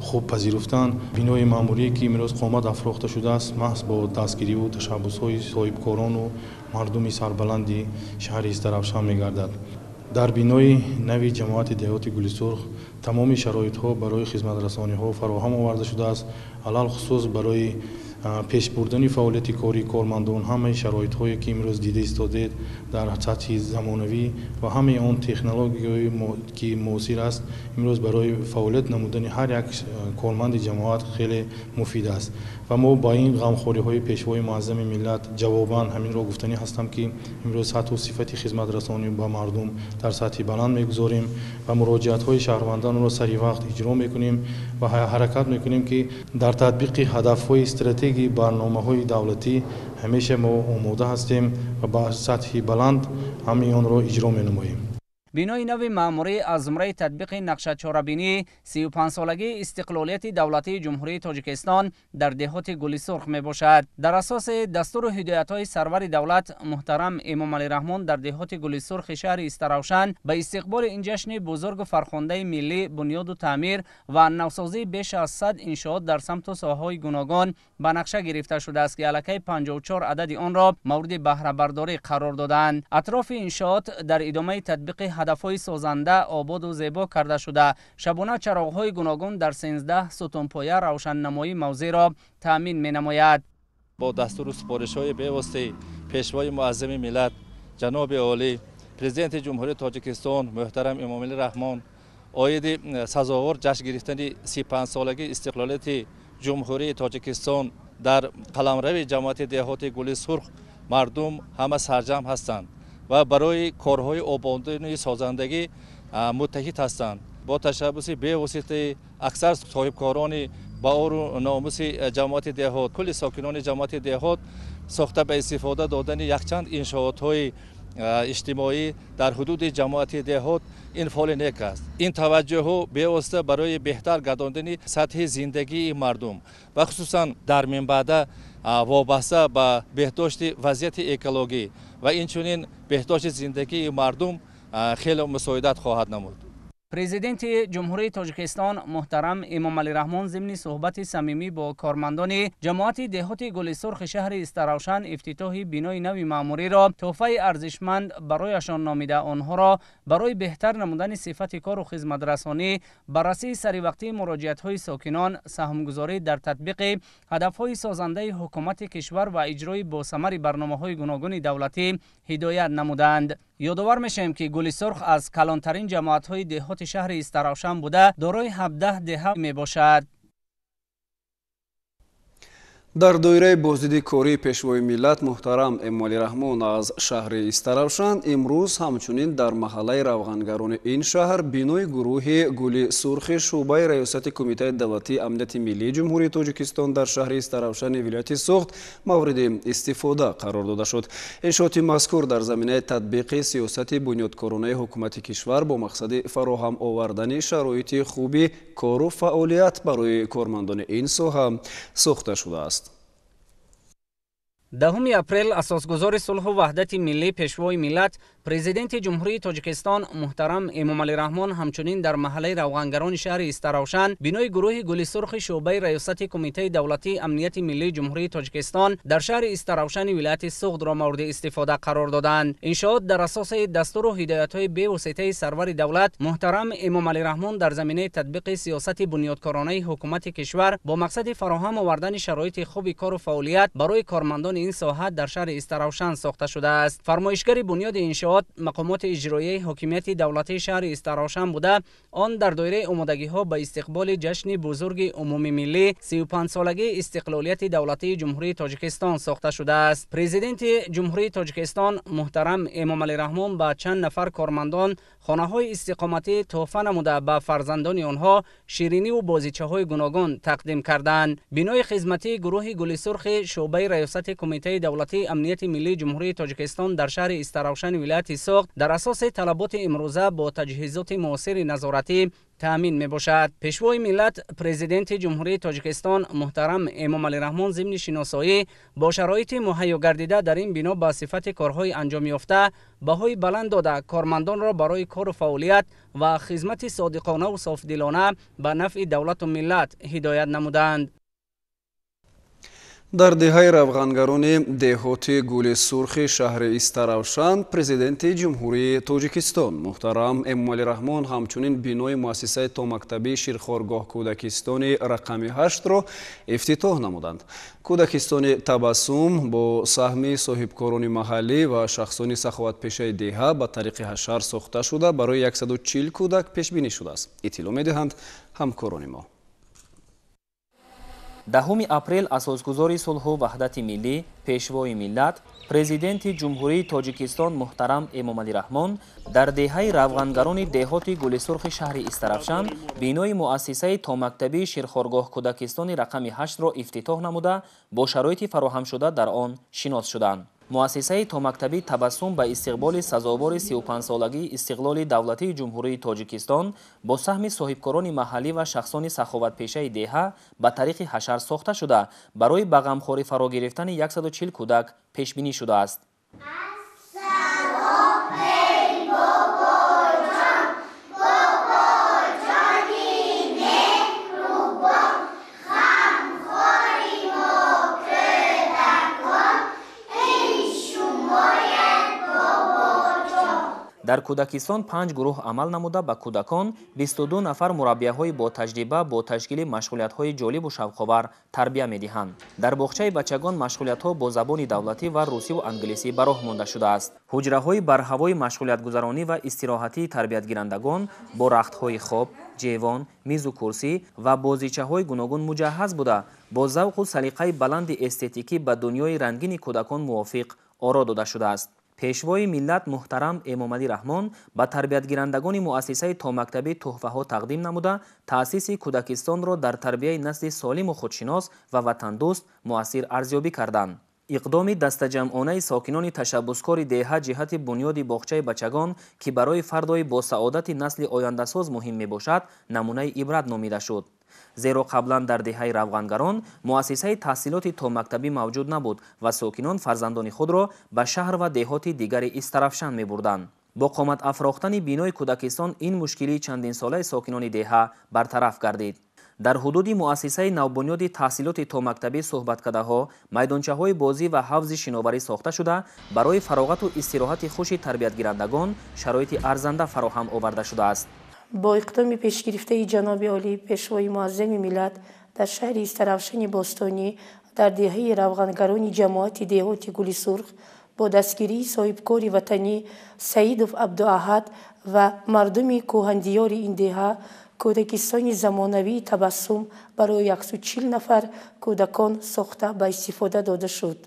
хуб пазируфтанд. Бинои маъмурие, ки имрӯз қомат афрохта шудааст, маҳз бо дастгириву ташаббусҳои соҳибкорону мардуми сарбаланди шаҳри Истаравшан мегардад. Дар бинои нави ҷамоати деҳоти Гули Сурх тамоми шароитҳо барои хизматрасониҳо фароҳам оварда шудааст. Алалхусус барои пешбурдани фаъолияти кории кормандон ҳамаи шароитҳое, ки имрӯз дида истодед дар сатҳи замонавӣ ва ҳамаи он технологияҳое, ки муосир аст, имрӯз барои фаъолият намудани ҳар як корманди ҷамоат хеле муфид аст. Ва мо ба ин ғамхориҳои пешвои муаззами миллат ҷавобан ҳаминро гуфтанӣ ҳастам, ки имрӯз сатҳу сифати хизматрасонӣ ба мардум дар сатҳи баланд мегузорем ва муроҷиатҳои шаҳрвандонро сари вақт иҷро мекунем ва ҳаракат мекунем, ки дар татбиқи ҳадафҳои стратегии барномаҳои давлатӣ ҳамеша мо омода ҳастем ва ба сатҳи баланд ҳамаи онро иҷро менамоем. Бинои нави маъмурӣ аз зумраи татбиқи нақшачорабинии 35-солагии истиқлолияти давлатии Ҷумҳурии Тоҷикистон дар деҳоти Гули Сурх мебошад. Дар асоси дастуру ҳидоятҳои сарвари давлат муҳтарам Эмомалӣ Раҳмон дар деҳоти Гули Сурхи шаҳри Истаравшан ба истиқболи ин ҷашни бузургу фархундаи миллӣ бунёду таъмир ва навсозии беш аз 100 иншоот дар самту соҳаҳои гуногон ба нақша гирифта шудааст, ки аллакай 54 адади онро мавриди баҳрабардорӣ қарор додаанд. Атрофи иншоот дар идомаи татбиқи ҳадафҳои созанда ободу зебо карда шуда, шабона чароғҳои гуногун дар 13 сутунпоя равшаннамоии мавзеъро таъмин менамояд. Бо дастуру супоришҳои бевоситаи пешвои муаззами миллат ҷаноби олӣ, президенти Ҷумҳурии Тоҷикистон муҳтарам Эмомалӣ Раҳмон оиди сазовор ҷашн гирифтани 35-солагии истиқлолияти Ҷумҳурии Тоҷикистон дар қаламрави ҷамоати деҳоти Гули Сурх мардум ҳама сарҷамъ ҳастанд ва барои корҳои ободонии созандагӣ муттаҳид ҳастанд. Бо ташаббуси бевоситаи аксар соҳибкорони ба ору номуси ҷамоати деҳот, кулли сокинони ҷамоати деҳот сохта ба истифода додани якчанд иншоотҳои иҷтимоӣ дар ҳудуди ҷамоати деҳот ин фоли нек аст. Ин таваҷҷӯҳу бевосита барои беҳтар гардондани сатҳи зиндагии мардум ва хусусан дар минбаъда Вобаста ба беҳдошти вазъияти экологӣ ва инчунин беҳдошти зиндагии мардум хеле мусоидат хоҳад намуд. Президенти Ҷумҳурии Тоҷикистон муҳтарам Эмомалӣ Раҳмон зимни суҳбати самимӣ бо кормандони ҷамоати деҳоти Гули Сурхи шаҳри Истаравшан ифтитоҳи бинои нави маъмуриро тӯҳфаи арзишманд барояшон номида, онҳоро барои беҳтар намудани сифати кору хизматрасонӣ, баррасии саривақтии муроҷиатҳои сокинон, саҳмгузорӣ дар татбиқи ҳадафҳои созандаи ҳукумати кишвар ва иҷрои босамари барномаҳои гуногуни давлатӣ ҳидоят намуданд. Ёдовар мешавем, ки Гули Сурх аз калонтарин ҷамоатҳои деҳоти шаҳри Истаравшан буда, дорои 17 деҳа мебошад. Дар доираи боздиди кории Пешвои миллат муҳтарам Эмомалӣ Раҳмон аз шаҳри Истаравшан имрӯз ҳамчунин дар маҳаллаи равғангарони ин шаҳр бинои гурӯҳи Гули Сурхи шӯъбаи Раёсати Кумитаи давлатии амнияти миллии Ҷумҳурии Тоҷикистон дар шаҳри Истаравшани вилояти Суғд мавриди истифода қарор дода шуд. Иншооти мазкур дар заминаи татбиқи сиёсати бунёдкоронаи ҳукумати кишвар бо мақсади фароҳам овардани шароити хуби кору фаъолият барои кормандони ин соҳа сохта шудааст. 10 апрел асосгузори сулҳу ваҳдати миллӣ, Пешвои миллат, Президенти Ҷумҳурии Тоҷикистон муҳтарам Эмомалӣ Раҳмон ҳамчунин дар маҳаллаи равғангарони шаҳри Истаравшан бинои гурӯҳи Гули Сурхи шӯъбаи Раёсати Кумитаи давлатии амнияти миллии Ҷумҳурии Тоҷикистон дар шаҳри Истаравшани вилояти Суғдро мавриди истифода қарор доданд. Иншоот дар асоси дастуру ҳидоятҳои бевоситаи сарвари давлат муҳтарам Эмомалӣ Раҳмон дар заминаи татбиқи сиёсати бунёдкоронаи ҳукумати кишвар бо мақсади фароҳам овардани шароити хуби кору фаъолият барои кормандони ин соҳа дар шаҳри Истаравшан сохта шудааст. Фармоишгари бунёди иншоот мақомоти иҷроияи ҳокимияти давлатии шаҳри Истаравшан буда, он дар доираи омодагиҳо ба истиқболи ҷашни бузурги умумимиллӣ 35-солагии истиқлолияти давлатии Ҷумҳурии Тоҷикистон сохта шудааст. Президенти Ҷумҳурии Тоҷикистон муҳтарам Эмомалӣ Раҳмон ба чанд нафар кормандон хонаҳои истиқоматӣ тӯҳфа намуда, ба фарзандони онҳо шириниву бозичаҳои гуногун тақдим карданд. Бинои хизматии гурӯҳи Гули Сурхи шӯъбаи Раёсати Кумитаи давлатии амнияти миллии Ҷумҳурии Тоҷикистон дар шаҳри Истаравшани вилояти Суғд дар асоси талаботи имрӯза бо таҷҳизоти муосири назоратӣ таъмин мебошад. Пешвои миллат, Президенти Ҷумҳурии Тоҷикистон муҳтарам Эмомалӣ Раҳмон зимни шиносоӣ бо шароити муҳайё гардида дар ин бино ба сифати корҳои анҷомёфта баҳои баланд дода, кормандонро барои кору фаъолият ва хизмати содиқонаву софдилона ба нафъи давлату миллат ҳидоят намуданд. Дар деҳаи равғангарони деҳоти Гули Сурхи шаҳри Истаравшан Президенти Ҷумҳурии Тоҷикистон муҳтарам Эмомалӣ Раҳмон ҳамчунин бинои муассисаи томактабии ширхоргоҳ кӯдакистони рақами 8-ро ифтитоҳ намуданд. Кӯдакистони Табассум бо саҳми соҳибкорони маҳаллӣ ва шахсони саховатпешаи деҳа ба тариқи ҳашар сохта шуда, барои 140 кӯдак пешбинӣ шудааст, иттилоъ медиҳанд ҳамкорони мо. 10 апрел асосгузори сулҳу ваҳдати миллӣ, Пешвои миллат, Президенти Ҷумҳурии Тоҷикистон муҳтарам Эмомалӣ Раҳмон дар деҳаи равғангарони деҳоти Гули Сурхи шаҳри Истаравшан бинои муассисаи томактабии ширхоргоҳ кӯдакистони рақами 8-ро ифтитоҳ намуда, бо шароити фароҳамшуда дар он шинос шуданд. Муассисаи томактабӣ Табассум ба истиқболи сазовори 35-солагии истиқлоли давлатии Ҷумҳурии Тоҷикистон бо саҳми соҳибкорони маҳаллӣ ва шахсони саховатпешаи деҳа ба тариқи ҳашар сохта шуда, барои ба ғамхорӣ фаро гирифтани 140 кӯдак пешбинӣ шудааст. Дар кӯдакистон 5 гурӯҳ амал намуда, ба кӯдакон 22 нафар мураббияҳои ботаҷриба бо ташкили машғулиятҳои ҷолибу шавқовар тарбия медиҳанд. Дар боғчаи бачагон машғулиятҳо бо забони давлатӣ ва русиву англисӣ ба роҳ монда шудааст. Ҳуҷраҳои барҳавои машғулиятгузаронӣ ва истироҳатии тарбиятгирандагон бо рахтҳои хоб, ҷевон, мизу курсӣ ва бозичаҳои гуногун муҷаҳҳаз буда, бо завқу салиқаи баланди эстетикӣ ба дунёи рангини кӯдакон мувофиқ оро дода шудааст. Пешвои миллат муҳтарам Эмомалӣ Раҳмон ба тарбиятгирандагони муассисаи томактабӣ тӯҳфаҳо тақдим намуда, таъсиси кӯдакистонро дар тарбияи насли солиму худшинос ва ватандӯст муассир арзёбӣ карданд. Иқдоми дастаҷамъонаи сокинони ташаббускори деҳа ҷиҳати бунёди боғчаи бачагон, ки барои фардои босаодати насли ояндасоз муҳим мебошад, намунаи ибрат номида шуд. Зеро қаблан дар деҳаи Равғангарон муассисаи таҳсилоти томактабӣ мавҷуд набуд ва сокинон фарзандони худро ба шаҳр ва деҳоти дигари Истаравшан мебурданд. Бо қомат афрохтани бинои кӯдакистон ин мушкилии чандинсолаи сокинони деҳа бартараф гардид. Дар ҳудуди муассисаи навбунёди таҳсилоти томактабӣ суҳбаткадаҳо, майдончаҳои бозӣ ва ҳавзи шиноварӣ сохта шуда, барои фароғату истироҳати хуши тарбиятгирандагон шароити арзанда фароҳам оварда шудааст. Бо иқдоми пешгирифтаи ҷаноби олӣ, пешвои муаззами миллат, дар шаҳри Истаравшани бостонӣ, дар деҳаи Равғангарони ҷамоати деҳоти Гули Сурх, бо дастгирии соҳибкори ватанӣ Саидов Абдуаҳад ва мардуми кӯҳандиёри ин деҳа, кӯдакистони замонавии Табассум барои 140 нафар кӯдакон сохта ба истифода дода шуд.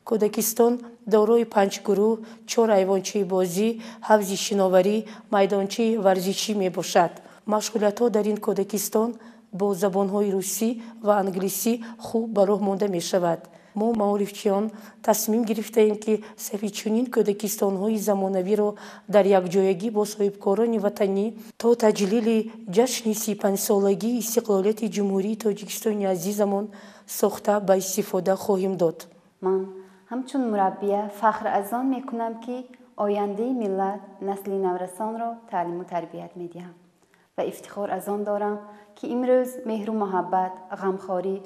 Кӯдакистон дорои 5 гурӯҳ, 4 айвончаи бозӣ, ҳавзи шиноварӣ, майдончаи варзишӣ мебошад. Машғулиятҳо дар ин кӯдакистон бо забонҳои русӣ ва англисӣ хуб ба роҳ монда мешавад. Мо маорифчиён тасмим гирифтаем, ки сафи чунин кӯдакистонҳои замонавиро дар якҷоягӣ бо соҳибкорони ватанӣ то таҷлили ҷашни 35-солагии истиқлолияти Ҷумҳурии Тоҷикистони азизамон сохта ба истифода хоҳем дод. Ман ҳамчун мураббия фахр аз он мекунам, ки ояндаи миллат, насли наврасонро таълиму тарбият медиҳам ва ифтихор аз он дорам, ки имрӯз меҳру муҳаббат, ғамхорӣ,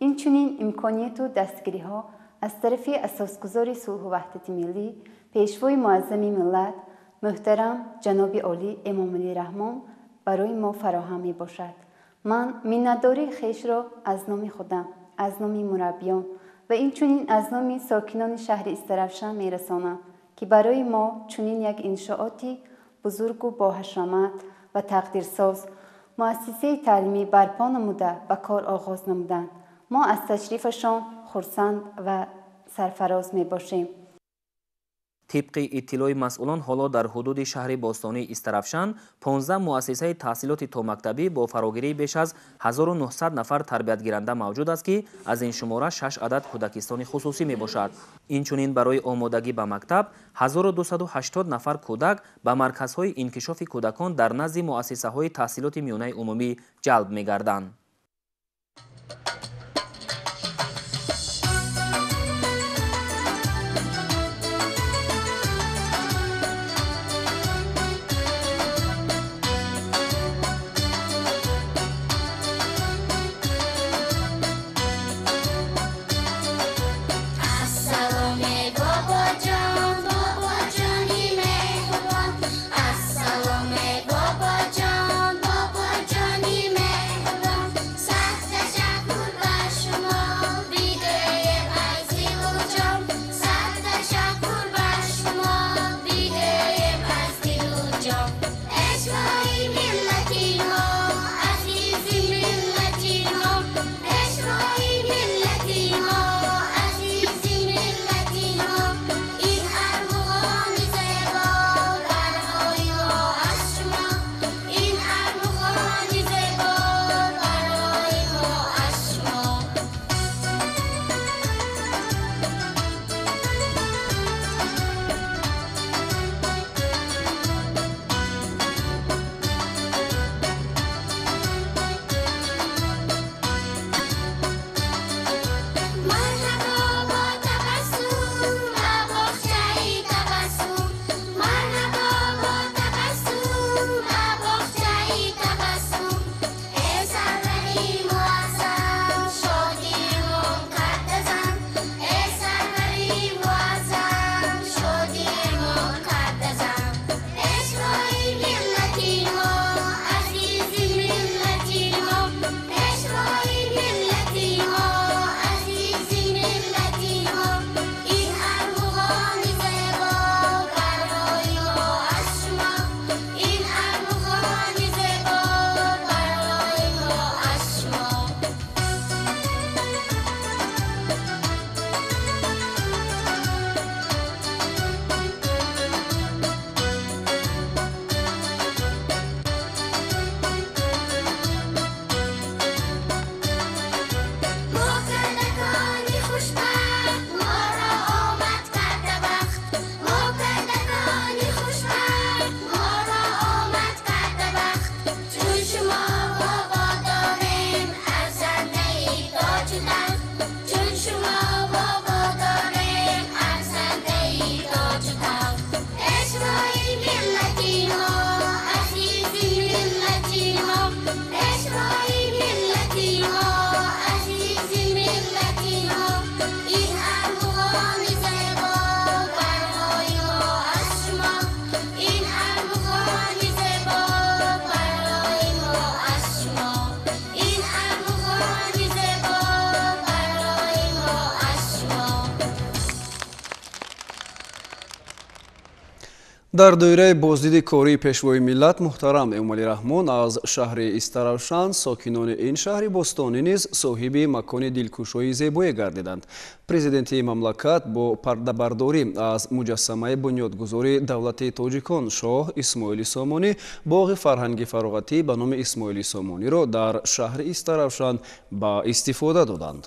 инчунин имконияту дастгириҳо аз тарафи асосгузори сулҳу ваҳдати миллӣ, пешвои муаззами миллат, муҳтарам ҷаноби олӣ Эмомалӣ Раҳмон барои мо фароҳам мебошад. Ман миннатдории хешро аз номи худам, аз номи мураббиён ва инчунин аз номи сокинони шаҳри Истаравшан мерасонам, ки барои мо чунин як иншооти бузургу боҳашамат ва тақдирсоз муассисаи таълимӣ барпо намуда ба кор оғоз намуданд. Мо аз ташрифашон хурсанд ва сарфароз мебошем. Тибқи иттилои масъулон, ҳоло дар ҳудуди шаҳри бостонии Истаравшан 15 муассисаи таҳсилоти томактабӣ бо фарогирии беш аз 1900 нафар тарбиятгиранда мавҷуд аст, ки аз ин шумора 6 адад кӯдакистони хусусӣ мебошад. Инчунин барои омодагӣ ба мактаб 1280 нафар кӯдак ба марказҳои инкишофи кӯдакон дар назди муассисаҳои таҳсилоти миёнаи умумӣ ҷалб мегарданд. Дар доираи боздиди кории Пешвои миллат муҳтарам Эмомалӣ Раҳмон аз шаҳри Истаравшан, сокинони ин шаҳри бостонӣ низ соҳиби макони дилкушои зебое гардиданд. Президенти мамлакат бо пардабардорӣ аз муҷассамаи бунёдгузори давлати тоҷикон шоҳ Исмоили Сомонӣ боғи фарҳанги фароғатӣ ба номи Исмоили Сомониро дар шаҳри Истаравшан ба истифода доданд.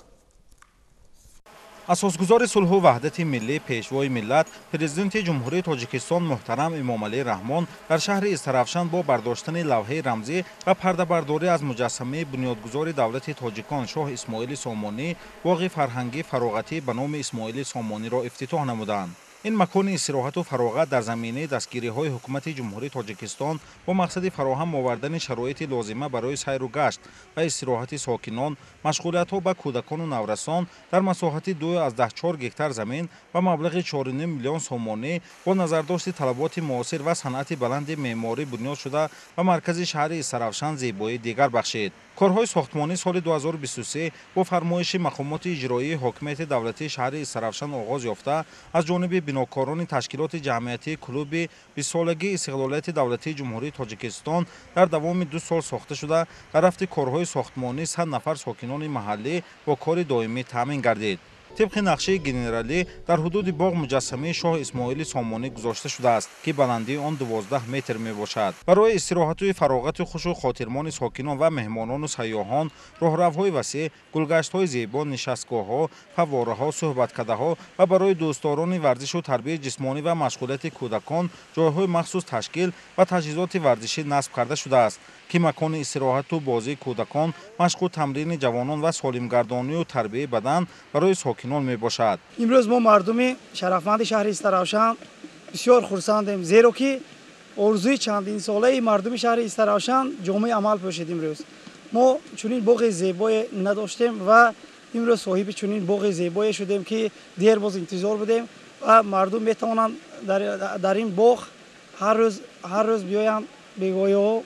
Асосгузори сулҳу ваҳдати миллӣ, Пешвои миллат, Президенти Ҷумҳурии Тоҷикистон муҳтарам Эмомалӣ Раҳмон дар шаҳри Истаравшан бо бардоштани лавҳаи рамзӣ ва пардабардорӣ аз муҷассамаи бунёдгузори давлати тоҷикон шоҳ Исмоили Сомонӣ боғи фарҳангӣ фароғатӣ ба номи Исмоили Сомониро ифтитоҳ намуданд. Ин макони истироҳату фароғат дар заминаи дастгириҳои ҳукумати Ҷумҳурии Тоҷикистон бо мақсади фароҳам овардани шароити лозима барои сайру гашт ва истироҳати сокинон, машғулиятҳо ба кӯдакону наврасон дар масоҳати 2,4 гектар замин ба маблағи 4,5 миллион сомонӣ бо назардошти талаботи муосир ва санъати баланди меъморӣ бунёд шуда ба маркази шаҳри Истаравшан зебоии дигар бахшид. Корҳои сохтмонӣ соли 2023 бо фармоиши мақомоти иҷроии ҳокимияти давлатии шаҳри Истаравшан оғоз ёфта, аз ҷониби бинокорони ташкилоти ҷамъиятии клуби бистсолагии истиқлолияти давлатии Ҷумҳурии Тоҷикистон дар давоми 2 сол сохта шуда, дар рафти корҳои сохтмонӣ 100 нафар сокинони маҳаллӣ бо кори доимӣ таъмин гардид. Тибқи нақшаи генералӣ дар ҳудуди боғ муҷассамаи шоҳ Исмоили Сомонӣ гузошта шудааст, ки баландии он 12 метр мебошад. Барои истироҳату фароғати хушу хотирмони сокинон ва меҳмонону сайёҳон роҳравҳои васеъ, гулгаштҳои зебо, нишастгоҳҳо, фаввораҳо, суҳбаткадаҳо ва барои дӯстдорони варзишу тарбияи ҷисмонӣ ва машғулияти кӯдакон ҷойҳои махсус ташкил ва таҷҳизоти варзишӣ насб карда шудааст, ки макони истироҳату бозии кӯдакон, машқу тамрини ҷавонон ва солимгардонию тарбияи бадан барои сокинон мебошад. Имрӯз мо мардуми шарафманди шаҳри Истаравшан бисёр хурсандем, зеро ки орзуи чандинсолаи мардуми шаҳри Истаравшан ҷомаи амал пӯшид. Имрӯз мо чунин боғи зебое надоштем ва имрӯз соҳиби чунин боғи зебое шудем, ки дер боз интизор будем ва мардум метавонанд дар ин боғ ҳар рӯз биёянд, бегоҳиҳо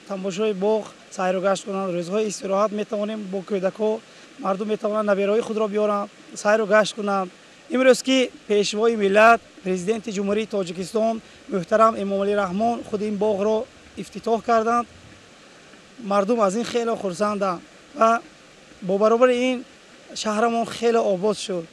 тамошои боғ сайру гашт кунанд. Рӯзҳои истироҳат метавонем бо кӯдакҳо, мардум метавонанд набераҳои худро биёранд, сайру гашт кунанд. Имрӯз ки Пешвои миллат, Президенти Ҷумҳурии Тоҷикистон муҳтарам Эмомалӣ Раҳмон худ ин боғро ифтитоҳ карданд, мардум аз ин хеле хурсанданд ва бо баробари ин шаҳрамон хеле обод шуд.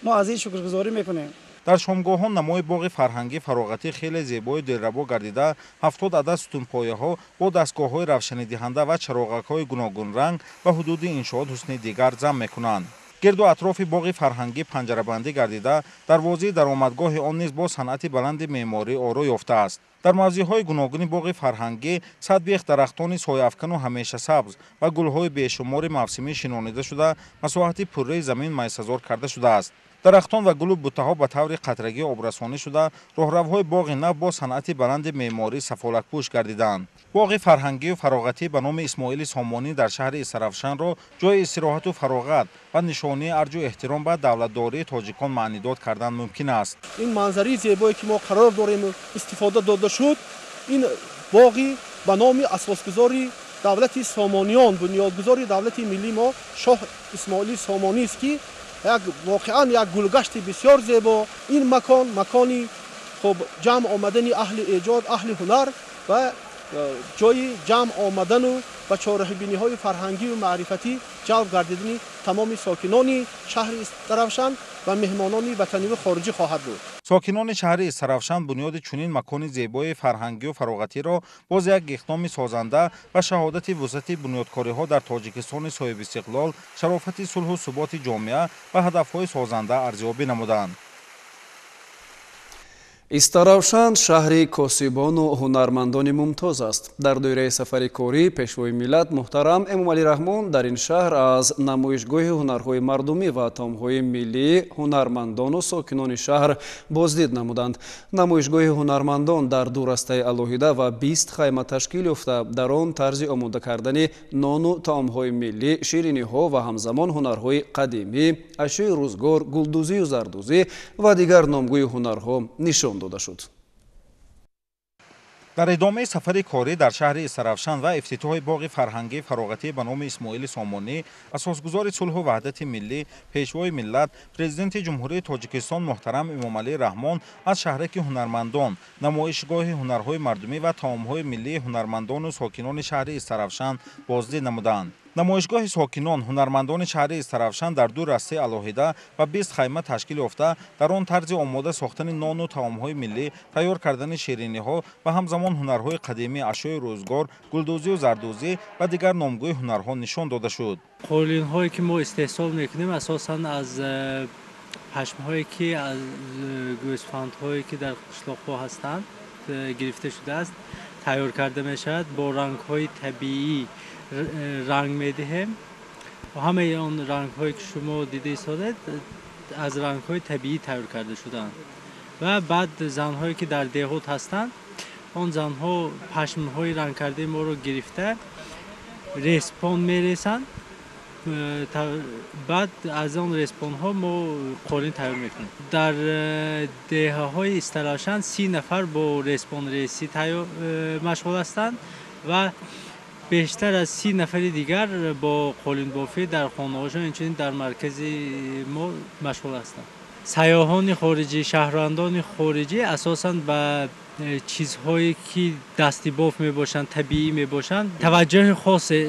Мо аз ин шукргузорӣ мекунем. Дар шомгоҳон намои боғи фарҳангӣ фароғатӣ хеле зебою дилрабо гардида, 70 адад сутунпояҳо бо дастгоҳҳои равшанидиҳанда ва чароғакҳои гуногунранг ба ҳудуди иншоот ҳусни дигар зам мекунанд. Гирду атрофи боғи фарҳангӣ панҷарабандӣ гардида, дарвозаи даромадгоҳи он низ бо санъати баланди меъморӣ оро ёфтааст. Дар мавзеъҳои гуногуни боғи фарҳангӣ 100 бех дарахтони сояафкану ҳамешасабз ва гулҳои бешумори мавсимӣ шинонида шуда, масоҳати пурраи замин майсазор карда шудааст. Дарахтон ва гулу буттаҳо ба таври қатрагӣ обрасонӣ шуда, роҳравҳои боғи нав бо санъати баланди меъморӣ сафолакпӯш гардиданд. Боғи фарҳангию фароғатӣ ба номи Исмоили Сомонӣ дар шаҳри Истаравшанро ҷои истироҳату фароғат ва нишонии арҷу эҳтиром ба давлатдории тоҷикон маънидод кардан мумкин аст. Ин манзараи зебое ки мо қарор дорем истифода дода шуд, ин боғи ба номи асосгузори давлати Сомониён, бунёдгузори давлати миллии мо шоҳ Исмоили Сомонист, ки воқеан як гулгашти бисёр зебо. Ин макон макони хуб ҷамъ омадани аҳли эҷод, аҳли ҳунар ва ҷои ҷамъ омадану ба чораҳибиниҳои фарҳангию маърифатӣ ҷалб гардидани тамоми сокинони шаҳри Истаравшан ва меҳмонони ватаниву хориҷӣ хоҳад буд. Сокинони шаҳри Истаравшан бунёди чунин макони зебои фарҳангию фароғатиро боз як иқдоми созанда ва шаҳодати вусъати бунёдкориҳо дар Тоҷикистони соҳибистиқлол, шарофати сулҳу суботи ҷомеа ва ҳадафҳои созанда арзёбӣ намуданд. Истаравшан шаҳри косибону ҳунармандони мумтоз аст. Дар доираи сафари корӣ Пешвои миллат муҳтарам Эмомалӣ Раҳмон дар ин шаҳр аз намоишгоҳи ҳунарҳои мардумӣ ва таомҳои миллии ҳунармандону сокинони шаҳр боздид намуданд. Намоишгоҳи ҳунармандон дар 2 растаи алоҳида ва 20 хайма ташкил ёфта, дар он тарзи омода кардани нону таомҳои миллӣ, шириниҳо ва ҳамзамон ҳунарҳои қадимӣ, ашёи рӯзгор, гулдӯзию зардӯзӣ ва дигар номгӯи ҳунарҳо нишон дода шуд. Дар идомаи сафари корӣ дар шаҳри Истаравшан ва ифтитоҳи боғи фарҳангии фароғатӣ ба номи Исмоили Сомонӣ, асосгузори сулҳу ваҳдати миллӣ, Пешвои миллат, Президенти Ҷумҳурии Тоҷикистон муҳтарам Эмомалӣ Раҳмон аз шаҳраки ҳунармандон, намоишгоҳи ҳунарҳои мардумӣ ва таомҳои миллии ҳунармандону сокинони шаҳри Истаравшан боздид намуданд. Намоишгоҳи сокинон ҳунармандони шаҳри Истаравшан дар 2 растаи алоҳида ва 20 хайма ташкил ёфта, дар он тарзи омода сохтани нону таомҳои миллӣ, тайёр кардани шириниҳо ва ҳамзамон ҳунарҳои қадимӣ, ашёи рӯзгор, гулдӯзию зардӯзӣ ва дигар номгӯи ҳунарҳо нишон дода шуд. Қолинҳое ки мо истеҳсол мекунем, асосан аз пашмҳое ки аз гӯсфандҳое ки дар қишлоқҳо ҳастанд гирифта шудааст, тайёр карда мешавад. Бо рангҳои табиӣ ранг медиҳем. Ҳамаи он рангҳое ки шумо дида истодед, аз рангҳои табиӣ тайёр карда шудаанд. Ва баъд занҳое ки дар деҳот ҳастанд, он занҳо пашмҳои рангкардаи моро гирифта респон мересанд. Баъд аз он респонҳо мо қолин тайёр мекунем. Дар деҳаҳои Истаравшан 30 нафар бо респонресӣ машғул ҳастанд ва бештар аз 30 нафари дигар бо қолинбофӣ дар хонаҳошон, инчунин дар маркази мо машғул ҳастанд. Сайёҳони хориҷӣ, шаҳрвандони хориҷӣ асосан ба чизҳое ки дастибоф мебошанд, табиӣ мебошанд, таваҷҷӯҳи хосе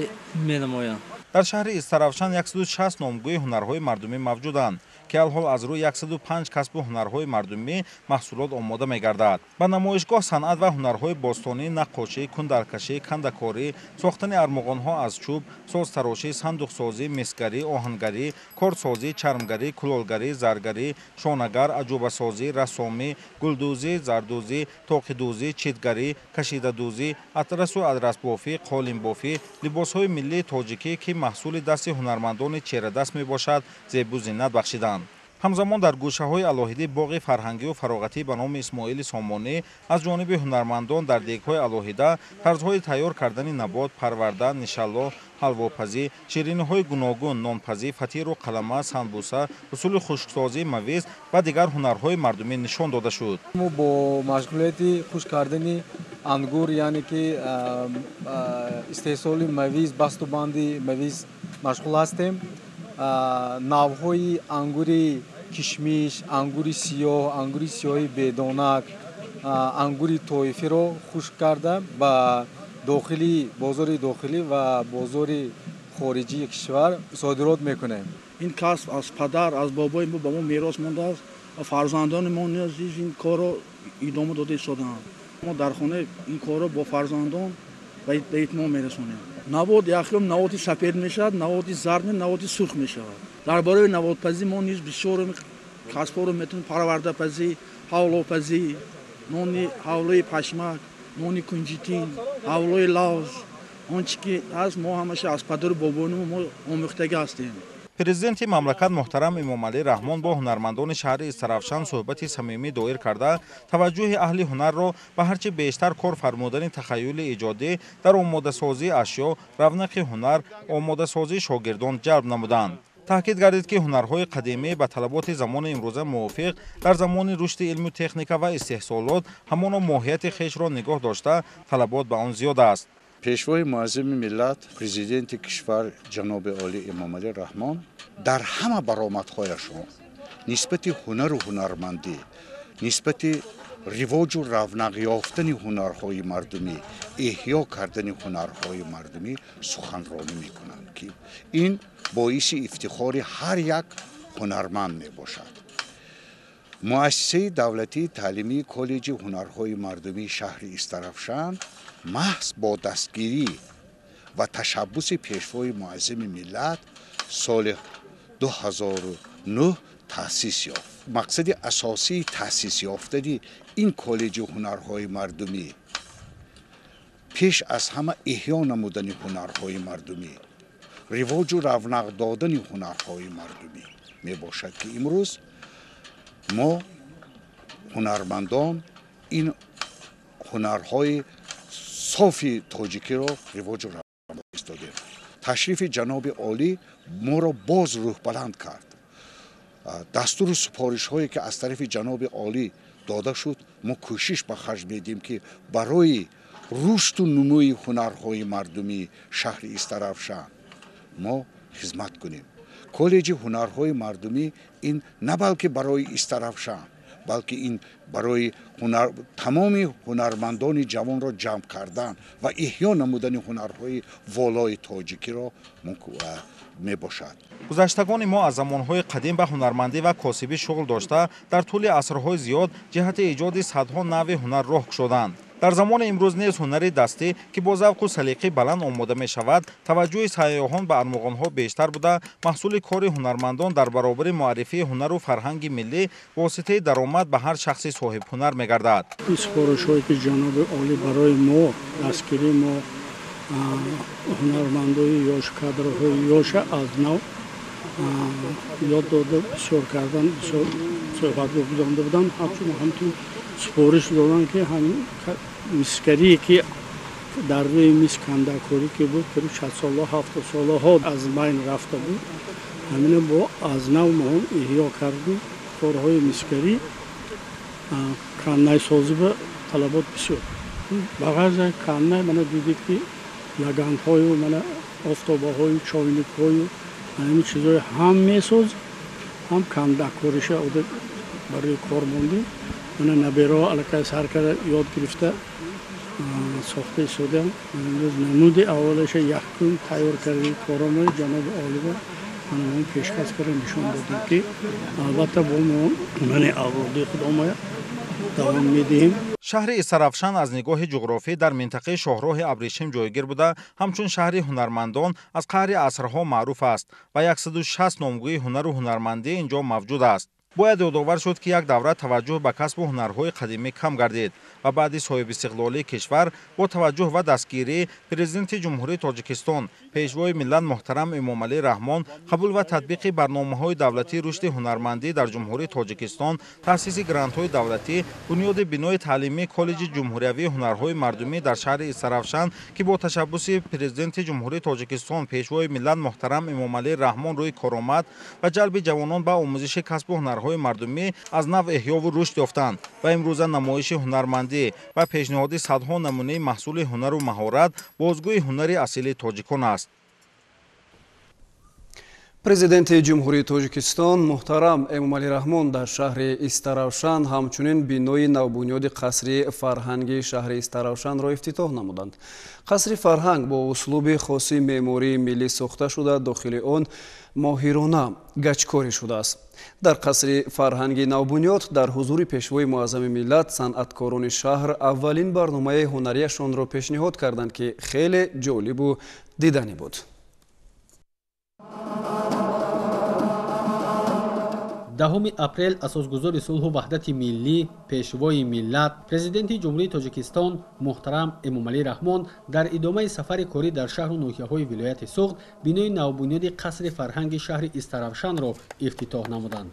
менамоянд. Дар шаҳри Истаравшан 160 номгӯи ҳунарҳои мардумӣ мавҷуданд, ки алҳол аз рӯи 105 касбу ҳунарҳои мардумӣ маҳсулот омода мегардад. Ба намоишгоҳ санъат ва ҳунарҳои бостонӣ, наққошӣ, кундаркашӣ, кандакорӣ, сохтани армуғонҳо аз чӯб, созтарошӣ, сандуқсозӣ, мисгарӣ, оҳангарӣ, кордсозӣ, чармгарӣ, кулолгарӣ, заргарӣ, шонагар, аҷубасозӣ, рассомӣ, гулдӯзӣ, зардӯзӣ, тоқидӯзӣ, читгарӣ, кашидадӯзӣ, атрасу адрасбофӣ, қолинбофӣ, либосҳои миллии тоҷикӣ, ки маҳсули дасти ҳунармандони черадаст мебошад, зебу зинат бахшиданд. Ҳамзамон дар гӯшаҳои алоҳидаи боғи фарҳангию фароғатӣ ба номи Исмоили Сомонӣ аз ҷониби ҳунармандон дар дегҳои алоҳида тарзҳои тайёр кардани набот, парварда, нишалло, ҳалвопазӣ, шириниҳои гуногун, нонпазӣ, фатиру қалама, самбуса, усули хушксозии мавиз ва дигар ҳунарҳои мардумӣ нишон дода шуд. Мо бо машғулияти хушк кардани ангур, яъне ки истеҳсоли мавиз, басту банди мавиз машғул ҳастем. Навъҳои ангури кишмиш, ангури сиёҳ, ангури сиёҳи бедонак, ангури тоифиро хушк карда ба дохили бозори дохилӣ ва бозори хориҷии кишвар содирот мекунем. Ин касб аз падар, аз бобои мо ба мо мерос мондааст ва фарзандони мо низ ин корро идома дода истодаанд. Мо дар хона ин корро бо фарзандон ба итмом мерасонем. Навод якум наводи сафед мешавад, наводи зард, наводи сурх мешавад. Дар бораи наводпазӣ мо низ бисёр касбҳоро метавонем: парвардапазӣ, ҳавлопазӣ, нони ҳавлои пашмак, нони кунҷитин, ҳавлои лавз. Он чи ки ҳаст, мо ҳамаша аз падару бобони мо омӯхтагӣ ҳастем. Президенти мамлакат муҳтарам Эмомалӣ Раҳмон бо ҳунармандони шаҳри Истаравшан суҳбати самимӣ доир карда, таваҷҷӯҳи аҳли ҳунарро ба ҳарчи бештар кор фармудани тахаюли иҷодӣ дар омодасозии ашё, равнақи ҳунар, омодасозии шогирдон ҷалб намуданд. Таъкид гардид, ки ҳунарҳои қадимӣ ба талаботи замони имрӯза мувофиқ дар замони рушди илму техника ва истеҳсолот ҳамоно моҳияти хешро нигоҳ дошта, талабот ба он зиёд аст. Пешвои муаззами миллат, президенти кишвар ҷаноби олӣ Эмомалӣ Раҳмон дар ҳама баромадҳояшон нисбати ҳунару ҳунармандӣ, нисбати ривоҷу равнақ ёфтани ҳунарҳои мардумӣ, эҳё кардани ҳунарҳои мардумӣ суханронӣ мекунанд, ки ин боиси ифтихори ҳар як ҳунарманд мебошад. Муассисаи давлатии таълимии коллеҷи ҳунарҳои мардумии шаҳри Истаравшан маҳз бо дастгирӣ ва ташаббуси пешвои муаззами миллат соли 2009 таъсис ёфт. Мақсади асосии таъсис ёфтани ин коллеҷи ҳунарҳои мардумӣ пеш аз ҳама эҳё намудани ҳунарҳои мардумӣ, ривоҷу равнақ додани ҳунарҳои мардумӣ мебошад, ки имрӯз мо ҳунармандон ин ҳунарҳои софи тоҷикиро ривоҷу равнақ истодем. Ташрифи ҷаноби олӣ моро боз рӯҳбаланд кард. Дастуру супоришҳое ки аз тарафи ҷаноби олӣ дода шуд, Мо кӯшиш ба харҷ медиҳем, ки барои рушду нумӯи ҳунарҳои мардумии шаҳри Истаравшан мо хизмат кунем. Коллеҷи ҳунарҳои мардумӣ ин на балки барои Истаравшан, балки ин барои тамоми ҳунармандони ҷавонро ҷамъ кардан ва эҳё намудани ҳунарҳои волои тоҷикиро мебошад. Гузаштагони мо аз замонҳои қадим ба ҳунармандӣ ва косибӣ шуғл дошта, дар тӯли асрҳои зиёд ҷиҳати эҷоди садҳо навъи ҳунар роҳ кушоданд. Дар замони имрӯз низ ҳунари дастӣ, ки бо завқу салиқаи баланд омода мешавад, таваҷҷӯҳи сайёҳон ба армуғонҳо бештар буда, маҳсули кори ҳунармандон дар баробари муаррифии ҳунару фарҳанги миллӣ воситаи даромад ба ҳар шахси соҳибҳунар мегардад. Ин супоришҳое ки ҷаноби олӣ барои мо, дастгирии мо, ҳунармандои ёш, кадрҳои ёша аз нав ёд дода, бисёр кардан, бисёр суҳбат гузаронда буданд. Ҳамчун супориш доданд, ки ҳамин мисгарие ки дар рӯи мис кандакорӣ ки буд, ки 60 солаҳо, 70 солаҳо аз байн рафта буд, ҳамина бо аз нав мо эҳё кардем. Корҳои мисгарӣ, каннайсозӣ ба талабот бисёр. Ба ғайр аз каннай, мана дидед, ки лаганҳою, мана офтобаҳою, чойникҳою, ҳамин чизҳои ҳам месозем, ҳам кандакориша барои кор мондем. Мана набераҳо аллакай сар карда ёд гирифта сохта истодаам. Имрӯз намуди аввалаша якум тайёр кардаи коромои ҷаноби олиба мана пешкаш карда нишон додем, ки албатта бо мо ҳунари авлодии худомая давом медиҳем. Шаҳри Истаравшан аз нигоҳи ҷуғрофӣ дар минтақаи шоҳроҳи Абрешим ҷойгир буда, ҳамчун шаҳри ҳунармандон аз қаъри асрҳо маъруф аст ва 160 номгӯи ҳунару ҳунармандӣ ин ҷо мавҷуд аст. Бояд ёдовар шуд, ки як давра таваҷҷӯҳ ба касбу ҳунарҳои қадимӣ кам гардид ва баъди соҳибистиқлолии кишвар бо таваҷҷӯҳ ва дастгирии Президенти Ҷумҳурии Тоҷикистон, Пешвои миллат муҳтарам Эмомалӣ Раҳмон, қабул ва татбиқи барномаҳои давлатии рушди ҳунармандӣ дар Ҷумҳурии Тоҷикистон, таъсиси грантҳои давлатӣ, бунёди бинои таълимии Коллеҷи ҷумҳуриявии ҳунарҳои мардумӣ дар шаҳри Истаравшан, ки бо ташаббуси Президенти Ҷумҳурии Тоҷикистон, Пешвои миллат муҳтарам Эмомалӣ Раҳмон рӯи кор омад ва ҷалби ҷавонон ба омӯзиши касбу ҳунарҳои мардумӣ аз нав эҳёву рушд ёфтанд ва имрӯза намоиши ҳунармандӣ ва пешниҳоди садҳо намунаи маҳсули ҳунару маҳорат бозгӯи ҳунари асили тоҷикон аст. Президенти Ҷумҳурии Тоҷикистон муҳтарам Эмомалӣ Раҳмон дар шаҳри Истаравшан ҳамчунин бинои навбунёди қасри фарҳанги шаҳри Истаравшанро ифтитоҳ намуданд. Қасри фарҳанг бо услуби хоси меъмории миллӣ сохта шуда, дохили он моҳирона гачкорӣ шудааст. Дар қасри фарҳанги навбунёд дар ҳузури Пешвои муаззами миллат санъаткорони шаҳр аввалин барномаи ҳунарияшонро пешниҳод карданд, ки хеле ҷолибу диданӣ буд. 10 апрел асосгузори сулҳу ваҳдати миллӣ, Пешвои миллат, Президенти Ҷумҳурии Тоҷикистон муҳтарам Эмомалӣ Раҳмон дар идомаи сафари корӣ дар шаҳру ноҳияҳои вилояти Суғд бинои навбунёди қасри фарҳанги шаҳри Истаравшанро ифтитоҳ намуданд.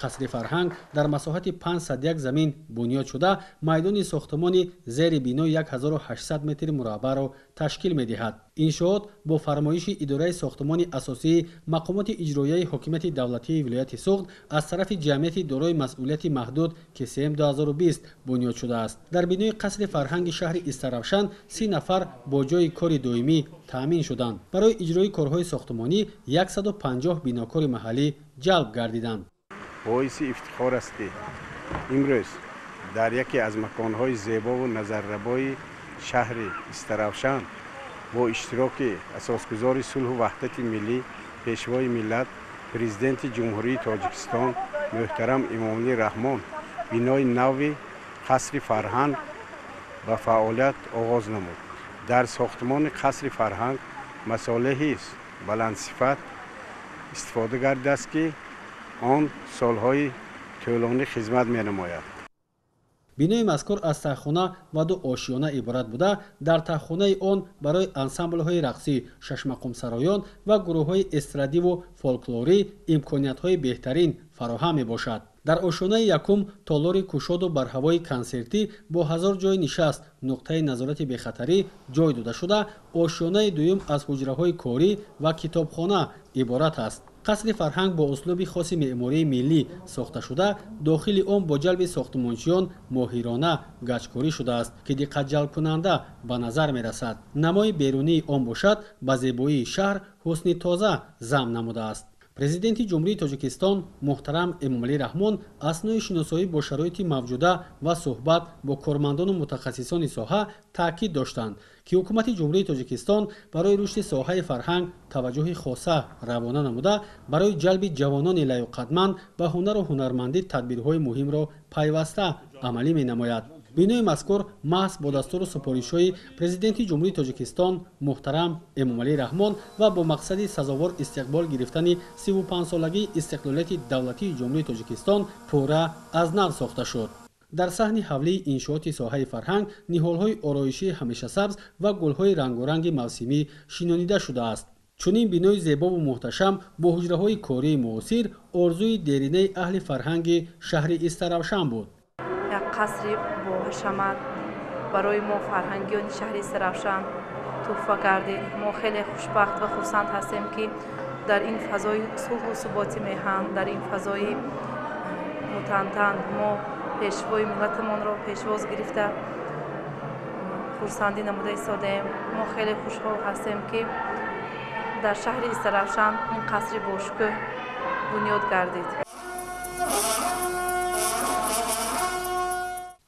Қасри фарҳанг дар масоҳати 501 замин бунёд шуда, майдони сохтмони зери бино 1800 метри мураббаъро ташкил медиҳад. Иншоот бо фармоиши идораи сохтмони асосии мақомоти иҷроияи ҳокимияти давлатии вилояти Суғд аз тарафи ҷамъияти дорои масъулияти маҳдуд КСМ 2020 бунёд шудааст. Дар бинои қасри фарҳанги шаҳри Истаравшан 30 нафар бо ҷойи кори доимӣ таъмин шуданд. Барои иҷрои корҳои сохтмонӣ 150 бинокори маҳаллӣ ҷалб гардиданд. Боиси ифтихор аст, ки имрӯз дар яке аз маконҳои зебову назаррабои шаҳри Истаравшан бо иштироки асосгузори сулҳу ваҳдати миллӣ, Пешвои миллат, Президенти Ҷумҳурии Тоҷикистон муҳтарам Эмомалӣ Раҳмон бинои нави қасри фарҳанг ба фаъолият оғоз намуд. Дар сохтмони қасри фарҳанг масолеҳи баландсифат истифода гардидааст, ки он солҳои тӯлонӣ хизмат менамояд. Бинои мазкур аз таҳхона ва ду ошиёна иборат буда, дар таҳхонаи он барои ансамблҳои рақсӣ, шашмақомсароён ва гурӯҳҳои эстрадиву фолклорӣ имкониятҳои беҳтарин фароҳам мебошад. Дар ошёнаи якум толори кушоду барҳавои консертӣ бо 1000 ҷойи нишаст, нуқтаи назорати бехатарӣ ҷой дода шуда, ошёнаи дуюм аз ҳуҷраҳои корӣ ва китобхона иборат аст. Қасри фарҳанг бо услуби хоси меъмории миллӣ сохта шуда, дохили он бо ҷалби сохтмончиён моҳирона гачкорӣ шудааст, ки диққатҷалбкунанда ба назар мерасад. Намои берунии он бошад, ба зебоии шаҳр ҳусни тоза зам намудааст. Президенти Ҷумҳурии Тоҷикистон муҳтарам Эмомалӣ Раҳмон аснои шиносоӣ бо шароити мавҷуда ва суҳбат бо кормандону мутахассисони соҳа таъкид доштанд, ки ҳукумати Ҷумҳурии Тоҷикистон барои рушди соҳаи фарҳанг таваҷҷӯҳи хоса равона намуда, барои ҷалби ҷавонони лаёқатманд ба ҳунару ҳунармандӣ тадбирҳои муҳимро пайваста амалӣ менамояд. Бинои мазкур маҳз бо дастуру супоришҳои Президенти Ҷумҳурии Тоҷикистон муҳтарам Эмомалӣ Раҳмон ва бо мақсади сазовор истиқбол гирифтани 35-солагии истиқлолияти давлатии Ҷумҳурии Тоҷикистон пурра аз нав сохта шуд. Дар саҳни ҳавлии иншооти соҳаи фарҳанг ниҳолҳои ороишии ҳамешасабз ва гулҳои рангоранги мавсимӣ шинонида шудааст. Чунин бинои зебову муҳташам бо ҳуҷраҳои кории муосир орзуи деринаи аҳли фарҳанги шаҳри Истаравшан буд. Як қасри боҳашамат барои мо фарҳангиёни шаҳри Истаравшан туҳфа гардид. Мо хеле хушбахт ва хурсанд ҳастем, ки дар ин фазои сулҳу суботи меҳан, дар ин фазои мутантан мо пешвои миллатамонро пешвоз гирифта хурсандӣ намуда истодаем. Мо хеле хушҳол ҳастем, ки дар шаҳри Истаравшан ин қасри бошукӯҳ бунёд гардид.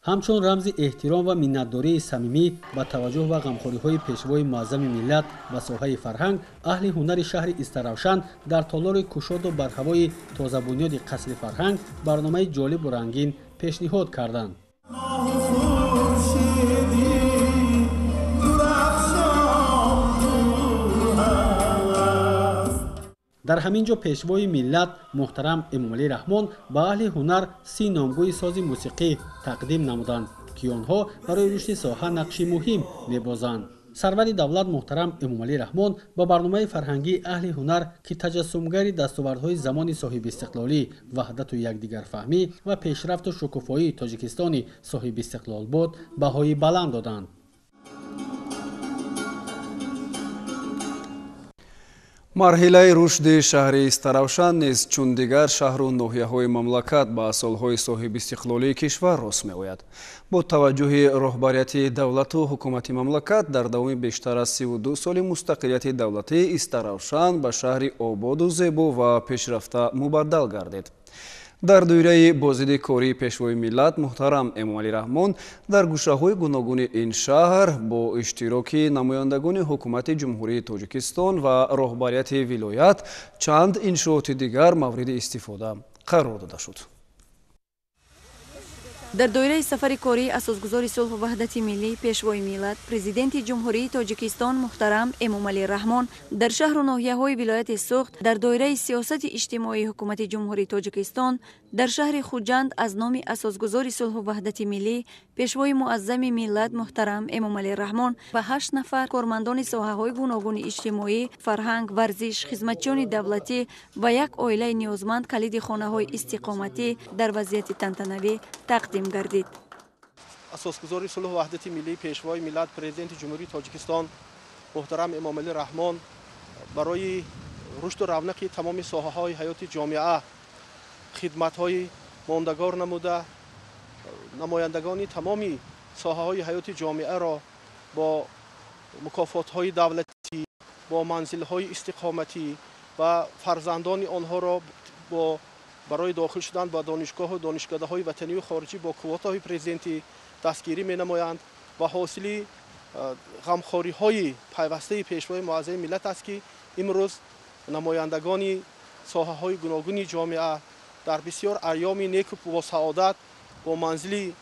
Ҳамчун рамзи эҳтиром ва миннатдории самимӣ ба таваҷҷӯҳ ва ғамхориҳои пешвои муаззами миллат ба соҳаи фарҳанг, аҳли ҳунари шаҳри Истаравшан дар толори кушоду барҳавои тозабунёди қасри фарҳанг барномаи ҷолибу рангин пешниҳод карданд. Дар ҳамин ҷо пешвои миллат муҳтарам Эмомалӣ Раҳмон ба аҳли ҳунар 30 номгӯи сози мусиқӣ тақдим намуданд, ки онҳо барои рушди соҳа нақши муҳим мебозанд. Сарвари давлат муҳтарам Эмомалӣ Раҳмон ба барномаи фарҳангии аҳли ҳунар, ки таҷассумгари дастовардҳои замони соҳибистиқлолӣ, ваҳдату якдигарфаҳмӣ ва пешрафту шукуфоии Тоҷикистони соҳибистиқлол буд, баҳои баланд доданд. Марҳилаи рушди шаҳри Истаравшан низ чун дигар шаҳру ноҳияҳои мамлакат ба солҳои соҳибистиқлолии кишвар рост меояд. Бо таваҷҷӯҳи роҳбарияти давлату ҳукумати мамлакат дар давоми бештар аз 32 соли мустақилияти давлатӣ Истаравшан ба шаҳри ободу зебо ва пешрафта мубаддал гардид. Дар доираи боздиди кории пешвои миллат муҳтарам Эмомалӣ Раҳмон дар гӯшаҳои гуногуни ин шаҳр бо иштироки намояндагони ҳукумати Ҷумҳурии Тоҷикистон ва роҳбарияти вилоят чанд иншооти дигар мавриди истифода қарор дода шуд. Дар доираи сафари кории асосгузори сулҳу ваҳдати миллӣ, Пешвои миллат, Президенти Ҷумҳурии Тоҷикистон муҳтарам Эмомалӣ Раҳмон дар шаҳру ноҳияҳои вилояти Суғд, дар доираи сиёсати иҷтимоии Ҳукумати Ҷумҳурии Тоҷикистон, дар шаҳри Хуҷанд аз номи асосгузори сулҳу ваҳдати миллӣ, Пешвои муаззами миллат муҳтарам Эмомалӣ Раҳмон ба 8 нафар кормандони соҳаҳои гуногуни иҷтимоӣ, фарҳанг, варзиш, хизматчиёни давлатӣ ва як оилаи ниёзманд калиди хонаҳои истиқоматӣ дар вазъияти тантанавӣ тақдим гардид. Асосгузори сулҳу ваҳдати миллӣ, Пешвои миллат, Президенти Ҷумҳурии Тоҷикистон муҳтарам Эмомалӣ Раҳмон барои рушду равнақи тамоми соҳаҳои ҳаёти ҷомеа хидматҳои мондагор намуда, намояндагони тамоми соҳаҳои ҳаёти ҷомеаро бо мукофотҳои давлатӣ, бо манзилҳои истиқоматӣ ва фарзандони онҳоро бо барои дохил шудан ба донишгоҳу донишкадаҳои ватанию хориҷӣ бо квотаҳои президентӣ дастгирӣ менамоянд ва ҳосили ғамхориҳои пайвастаи Пешвои муаззами миллат аст, ки имрӯз намояндагони соҳаҳои гуногуни ҷомеа дар бисёр айёми неку бо саодат бо манзили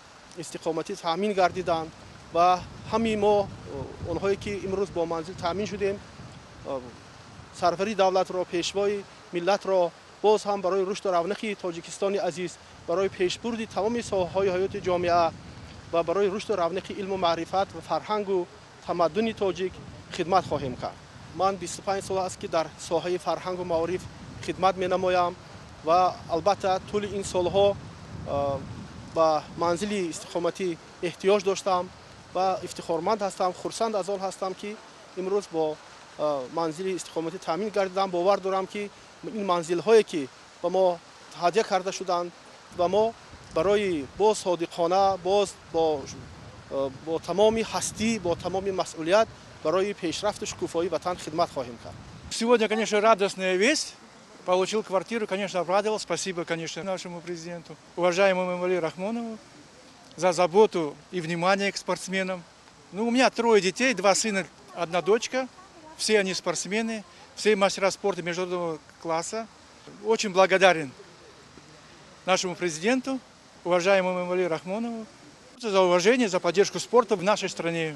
истиқоматӣ таъмин гардиданд ва ҳамаи мо, онҳое ки имрӯз бо манзил таъмин шудем, сарвари давлатро, Пешвои миллатро боз ҳам барои рушду равнақи Тоҷикистони азиз, барои пешбурди тамоми соҳаҳои ҳаёти ҷомеа ва барои рушду равнақи илму маърифат ва фарҳангу тамаддуни тоҷик хидмат хоҳем кард. Ман 25 сол аст, ки дар соҳаи фарҳангу маориф хидмат менамоям ва албатта тӯли ин солҳо ба манзили истиқоматӣ эҳтиёҷ доштам ва ифтихорманд ҳастам, хурсанд аз он ҳастам, ки имрӯз бо манзили истиқоматӣ таъмин гардидам. Бовар дорам, ки ин манзилҳое ки ба мо ҳадя карда шуданд ва мо барои боз содиқона, боз бо тамоми ҳастӣ, бо тамоми масъулият барои пешрафту шукуфоии ватан хидмат хоҳем кард. Сегодня, конечно, радостная весть. Получил квартиру, конечно, обрадовал. Спасибо, конечно, нашему президенту, уважаемому Эмомали Рахмонову, за заботу и внимание к спортсменам. Ну, у меня 3 детей, 2 сына, 1 дочка. Все они спортсмены, все мастера спорта международного класса. Очень благодарен нашему президенту, уважаемому Эмомали Рахмонову, за уважение, за поддержку спорта в нашей стране.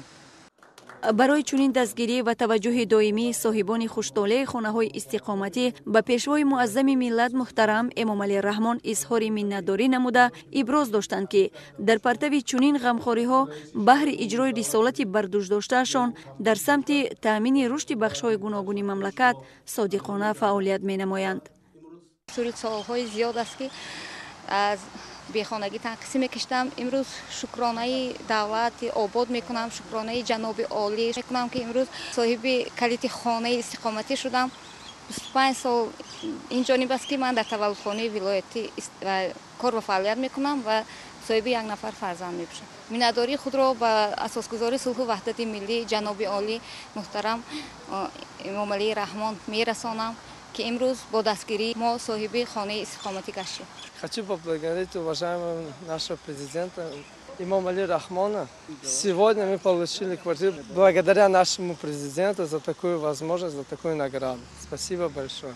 Барои чунин дастгирӣ ва таваҷҷӯҳи доимии соҳибони хуштолеи хонаҳои истиқоматӣ ба Пешвои муаззами миллат муҳтарам Эмомалӣ Раҳмон изҳори миннатдорӣ намуда, иброз доштанд, ки дар партави чунин ғамхориҳо баҳри иҷрои рисолати бардӯшдоштаашон дар самти таъмини рушди бахшҳои гуногуни мамлакат содиқона фаъолият менамоянд. Сури солҳои зиёд аст, ки аз бехонагӣ танқисӣ мекиштам. Имрӯз шукронаи давлати обод мекунам, шукронаи ҷаноби олӣ мекунам, ки имрӯз соҳиби калити хонаи истиқоматӣ шудам. 25 сол ин ҷониб аст, ки ман дар таваллудхонаи вилоятӣ кор ва фаъолият мекунам ва соҳиби як нафар фарзанд мебошам. Миннатдории худро ба асосгузори сулҳу ваҳдати миллӣ ҷаноби олӣ муҳтарам Эмомалӣ Раҳмон мерасонам, ки имрӯз бо дастгирии мо соҳиби хонаи истиқоматӣ гаштем. Хочу поблагодарить уважаемого нашего президента Эмомали Рахмона. Сегодня мы получили квартиру благодаря нашему президенту за такую возможность, за такую награду. Спасибо большое.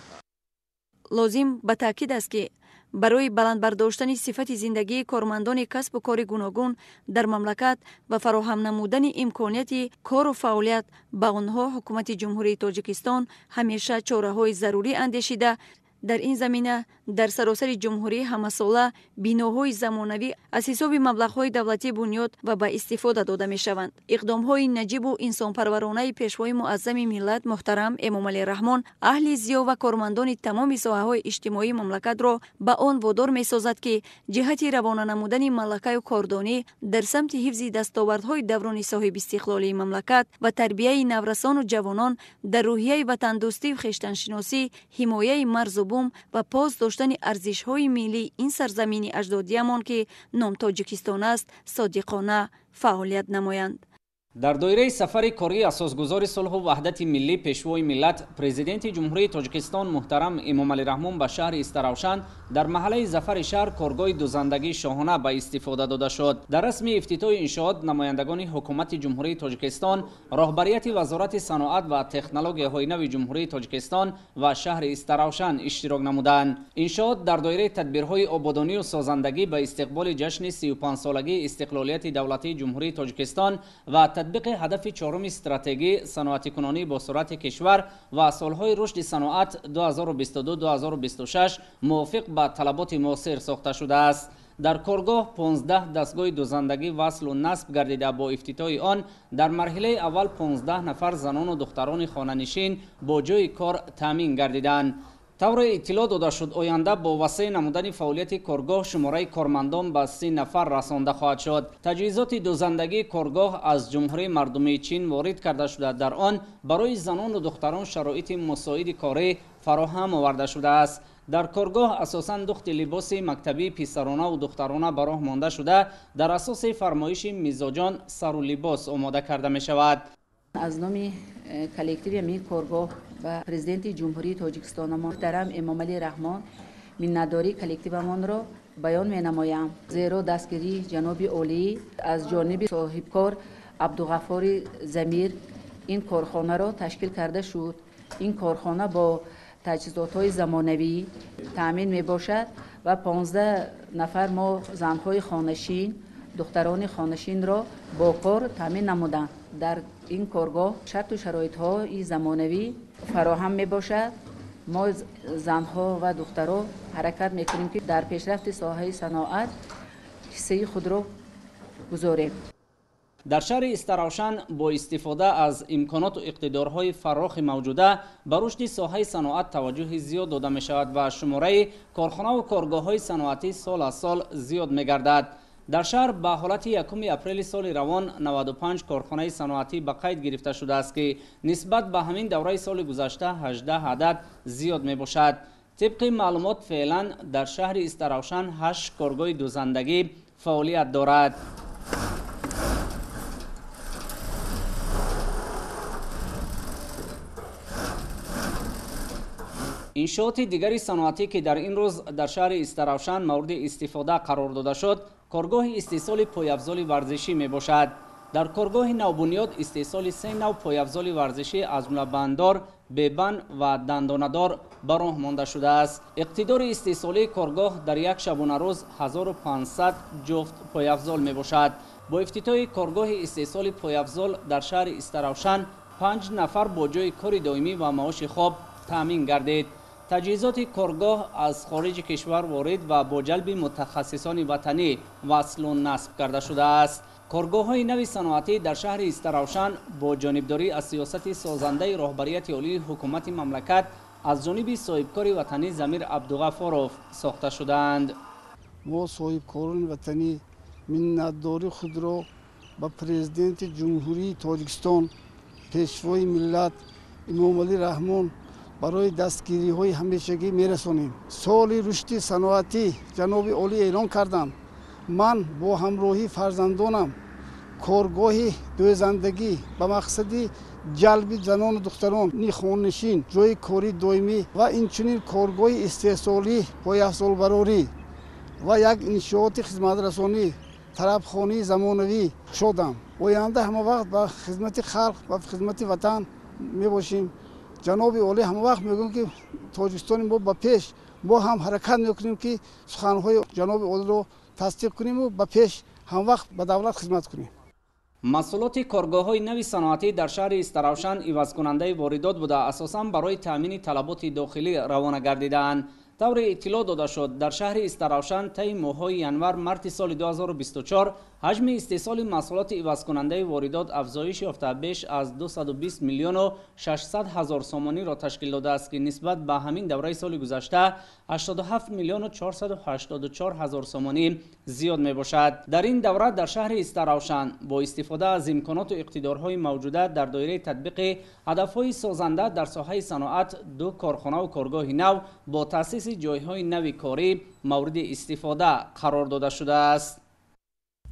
Лозим ба таъкид аст, ки барои баланд бардоштани сифати зиндагии кормандони касбу кори гуногун дар мамлакат ва фароҳам намудани имконияти кору фаъолият ба онҳо Ҳукумати Ҷумҳурии Тоҷикистон ҳамеша чораҳои зарурӣ андешида, дар ин замина дар саросари ҷумҳурӣ ҳамасола биноҳои замонавӣ аз ҳисоби маблағҳои давлатӣ бунёд ва ба истифода дода мешаванд. Иқдомҳои наҷибу инсонпарваронаи Пешвои муаззами миллат муҳтарам Эмомалӣ Раҳмон аҳли зиё ва кормандони тамоми соҳаҳои иҷтимоии мамлакатро ба он водор месозад, ки ҷиҳати равона намудани малакаю кордонӣ дар самти ҳифзи дастовардҳои даврони соҳибистиқлолии мамлакат ва тарбияи наврасону ҷавонон дар рӯҳияи ватандӯстию хештаншиносӣ, ҳимояи марзу бум ва пос доштани арзишҳои миллии ин сарзамини аҷдодиямон, ки ном Тоҷикистон аст, содиқона фаъолият намоянд. Дар доираи сафари кории асосгузори сулҳу ваҳдати миллӣ, Пешвои миллат, Президенти Ҷумҳурии Тоҷикистон муҳтарам Эмомалӣ Раҳмон ба шаҳри Истаравшан Дар маҳаллаи Зафари шаҳр коргоҳи дӯзандагии шоҳона ба истифода дода шуд. Дар расми ифтитоҳи иншоот намояндагони ҳукумати Ҷумҳурии Тоҷикистон, роҳбарияти Вазорати саноат ва технологияҳои нави Ҷумҳурии Тоҷикистон ва шаҳри Истаравшан иштирок намуданд. Иншоот дар доираи тадбирҳои ободонию созандагӣ ба истиқболи ҷашни 35-солагии истиқлолияти давлатии Ҷумҳурии Тоҷикистон ва татбиқи ҳадафи чоруми стратегӣ саноатикунонӣ бо суръати кишвар ва солҳои рушди саноат 2022-2026 мувофиқ ба талаботи муосир сохта шудааст. Дар коргоҳ 15 дастгоҳи дӯзандагӣ васлу насб гардида, бо ифтитоҳи он дар марҳилаи аввал 15 нафар занону духтарони хонанишин бо ҷойи кор таъмин гардиданд. Тавре иттилоъ дода шуд, оянда бо васеъ намудани фаъолияти коргоҳ шумораи кормандон ба 30 нафар расонда хоҳад шуд. Таҷҳизоти дӯзандагии коргоҳ аз Ҷумҳурии Мардумии Чин ворид карда шуда, дар он барои занону духтарон шароити мусоиди корӣ фароҳам оварда шудааст. Дар коргоҳ асосан духти либоси мактабии писаронаву духтарона ба роҳ монда шуда, дар асоси фармоиши мизоҷон сару либос омода карда мешавад. Аз номи коллективи ҳамин коргоҳ ба Президенти Ҷумҳурии Тоҷикистон муҳтарам Эмомалӣ Раҳмон миннатдории коллективамонро баён менамоям. Зеро дастгирии ҷаноби олӣ аз ҷониби соҳибкор Абдуғаффори Замир ин корхонаро ташкил карда шуд. Ин корхона бо таҷҳизотҳои замонавӣ таъмин мебошад ва 15 нафар мо занҳои хонашин, духтарони хонашинро бо кор таъмин намуданд. Дар ин коргоҳ шарту шароитҳои замонавӣ фароҳам мебошад. Мо занҳо ва духтаро ҳаракат мекунем, ки дар пешрафти соҳаи саноат ҳиссаи худро гузорем. Дар шаҳри Истаравшан бо истифода аз имконоту иқтидорҳои фарохи мавҷуда ба рушди соҳаи саноат таваҷҷӯҳи зиёд дода мешавад ва шумораи корхонаву коргоҳҳои саноатӣ сол аз сол зиёд мегардад. Дар шаҳр ба ҳолати 1 апрели соли равон 95 корхонаи саноатӣ ба қайд гирифта шудааст, ки нисбат ба ҳамин давраи соли гузашта 18 адад зиёд мебошад. Тибқи маълумот, феълан дар шаҳри Истаравшан 8 коргоҳи дӯзандагӣ фаъолият дорад. Иншооти дигари саноатӣ, ки дар ин рӯз дар шаҳри Истаравшан мавриди истифода қарор дода шуд, коргоҳи истеҳсоли пойафзоли варзишӣ мебошад. Дар коргоҳи навбунёд истеҳсоли 3 нав пойафзоли варзишӣ аз ҷумла банддор, бебанд ва дандонадор ба роҳ монда шудааст. Иқтидори истеҳсолии коргоҳ дар як шабонарӯз 1500 ҷуфт пойафзол мебошад. Бо ифтитоҳи коргоҳи истеҳсоли пойафзол дар шаҳри Истаравшан 5 нафар бо ҷойи кори доимӣ ва маоши хоб таъмин гардид. Таҷҳизоти коргоҳ аз хориҷи кишвар ворид ва бо ҷалби мутахассисони ватанӣ васлу насб карда шудааст. Коргоҳҳои нави саноатӣ дар шаҳри Истаравшан бо ҷонибдорӣ аз сиёсати созандаи роҳбарияти олии ҳукумати мамлакат аз ҷониби соҳибкори ватанӣ Замир Абдуғаффоров сохта шудаанд. Мо соҳибкорони ватанӣ миннатдории худро ба Президенти Ҷумҳурии Тоҷикистон, Пешвои миллат Эмомалӣ Раҳмон барои дастгириҳои ҳамешагӣ мерасонем. Соли рушди саноатӣ ҷаноби олӣ эълон карданд. Ман бо ҳамроҳии фарзандонам коргоҳи дӯзандагӣ ба мақсади ҷалби занону духтарони хонанишин, ҷойи кори доимӣ ва инчунин коргоҳи истеҳсолӣ, пойафзолбарорӣ ва як иншооти хизматрасонӣ, тарабхонаи замонавӣ кушодам. Оянда ҳамавақт ба хизмати халқ ва хизмати ватан мебошем. Ҷаноби олӣ ҳамавақт мегӯям, ки Тоҷикистони мо ба пеш, мо ҳам ҳаракат мекунем, ки суханҳои ҷаноби олиро тасдиқ куниму ба пеш ҳамвақт ба давлат хизмат кунем. Маҳсулоти коргоҳҳои нави саноатӣ дар шаҳри Истаравшан ивазкунандаи воридот буда, асосан барои таъмини талаботи дохилӣ равона гардидаанд. Тавре иттилоъ дода шуд, дар шаҳри Истаравшан таи моҳҳои январ-марти соли 2024 ҳаҷми истеҳсоли маҳсулоти ивазкунандаи воридот афзоиш ёфта беш аз 220 миллиону 600 ҳазор сомониро ташкил додааст, ки нисбат ба ҳамин давраи соли гузашта 87 миллиону 484 ҳазор сомонӣ зиёд мебошад. Дар ин давра дар шаҳри Истаравшан бо истифода аз имконоту иқтидорҳои мавҷуда дар доираи татбиқи ҳадафҳои созанда дар соҳаи саноат 2 корхонаву коргоҳи нав бо таъсиси ҷойҳои нави корӣ мавриди истифода қарор дода шудааст.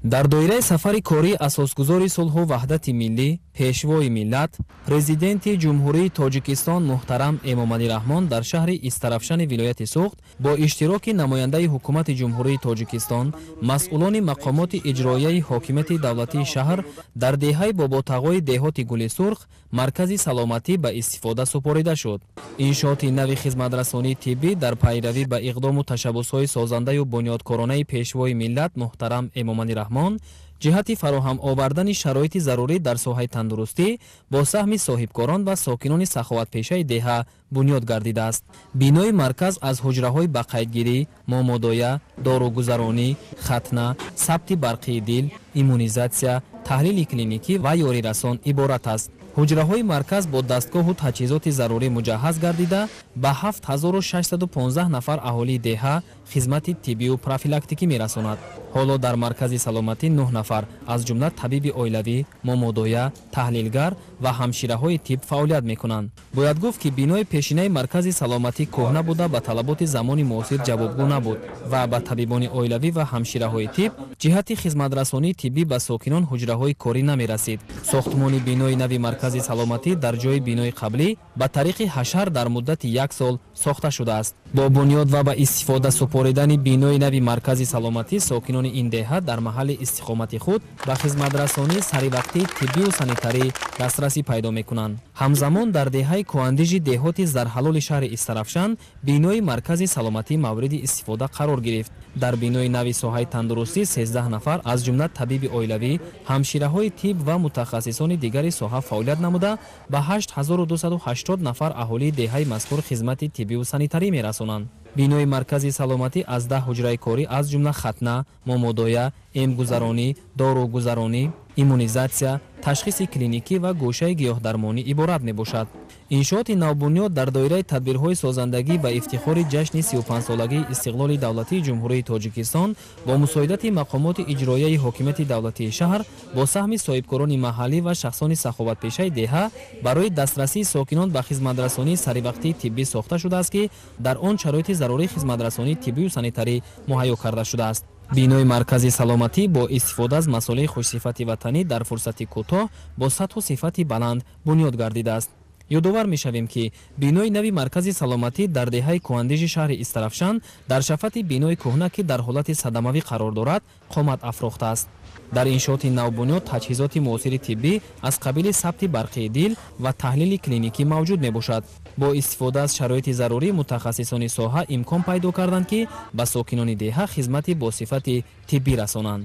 Дар доираи сафари кории асосгузори сулҳу ваҳдати миллӣ, пешвои миллат, Президенти Ҷумҳурии Тоҷикистон муҳтарам Эмомалӣ Раҳмон дар шаҳри Истаравшани вилояти Суғд бо иштироки намояндаи ҳукумати Ҷумҳурии Тоҷикистон, масъулони мақомоти иҷроияи ҳокимияти давлатии шаҳр дар деҳаи Боботағои деҳоти Гулисурх маркази саломатӣ ба истифода супорида шуд. Иншооти нави хизматрасонии тиббӣ дар пайравӣ ба иқдому ташаббусҳои созандаю бунёдкоронаи пешвои миллат муҳтарам Эмомалӣ Раҳмон ҷиҳати фароҳам овардани шароити зарурӣ дар соҳаи тандурустӣ бо саҳми соҳибкорон ва сокинони саховатпешаи деҳа бунёд гардидааст. Бинои марказ аз ҳуҷраҳои ба қайдгирӣ, момодоя, доругузаронӣ, хатна, сабти барқии дил, иммунизатсия, таҳлили клиникӣ ва ёрирасон иборат аст. Ҳуҷраҳои марказ бо дастгоҳу таҷҳизоти зарурӣ муҷаҳҳаз гардида, ба 7615 нафар аҳолии деҳа хизмати тиббию профилактикӣ мерасонад. Ҳоло дар маркази саломатӣ 9 нафар, аз ҷумла табиби оилавӣ, момодоя, таҳлилгар ва ҳамшираҳои тиб фаъолият мекунанд. Бояд гуфт, ки бинои пешинаи маркази саломатӣ кӯҳна буда, ба талаботи замони муосир ҷавобгӯ набуд ва ба табибони оилавӣ ва ҳамшираҳои тиб ҷиҳати хизматрасонии тиббӣ ба сокинон ҳуҷраҳои корӣ намерасид. Сохтмони бинои нави маркази саломатӣ дар ҷои бинои қаблӣ ба тариқи ҳашар дар муддати як сол сохта шудааст. Бо бунёд ва ба истифода супоридани бинои нави маркази саломатӣ сокинони ин деҳа дар маҳалли истиқомати худ ба хизматрасонии саривақтии тиббию санитарӣ дастрасӣ пайдо мекунанд. Ҳамзамон дар деҳаи Кӯҳандижи деҳоти Зарҳалоли шаҳри Истаравшан бинои маркази саломатӣ мавриди истифода қарор гирифт. Дар бинои нави соҳаи тандурустӣ 13 нафар, аз ҷумла табиби оилавӣ, ҳамшираҳои тиб ва мутахассисони дигари соҳа фаъолият намуда, ба 8280 нафар аҳолии деҳаи мазкур хизмати тиббию санитарӣ мерасонанд. Бинои маркази саломатӣ аз 10 ҳуҷраи корӣ, аз ҷумла хатна, момодоя, эмгузаронӣ, доругузаронӣ, иммунизатсия, ташхиси клиникӣ ва гӯшаи гиёҳдармонӣ иборат мебошад. Иншооти навбунёд дар доираи тадбирҳои созандагӣ ба ифтихори ҷашни 35-солагии истиқлоли давлатии Ҷумҳурии Тоҷикистон бо мусоидати мақомоти иҷроияи ҳокимияти давлатии шаҳр бо саҳми соҳибкорони маҳаллӣ ва шахсони саховатпешаи деҳа барои дастрасии сокинон ба хизматрасонии саривақтии тиббӣ сохта шудааст, ки дар он шароити зарурии хизматрасонии тиббию санитарӣ муҳайё карда шудааст. Бинои маркази саломатӣ бо истифода аз масолеҳи хушсифати ватанӣ дар фурсати кӯтоҳ бо сатҳу сифати баланд бунёд гардидааст. Ёдовар мешавем, ки бинои нави маркази саломатӣ дар деҳаи Кӯҳандижи шаҳри Истаравшан дар шафати бинои кӯҳна, ки дар ҳолати садамавӣ қарор дорад, қомат афрохтааст. Дар иншооти навбунёд таҷҳизоти муосири тиббӣ аз қабили сабти барқии дил ва таҳлили клиникӣ мавҷуд мебошад. Бо истифода аз шароити зарурӣ мутахассисони соҳа имкон пайдо карданд, ки ба сокинони деҳа хизмати бо сифати тиббӣ расонанд.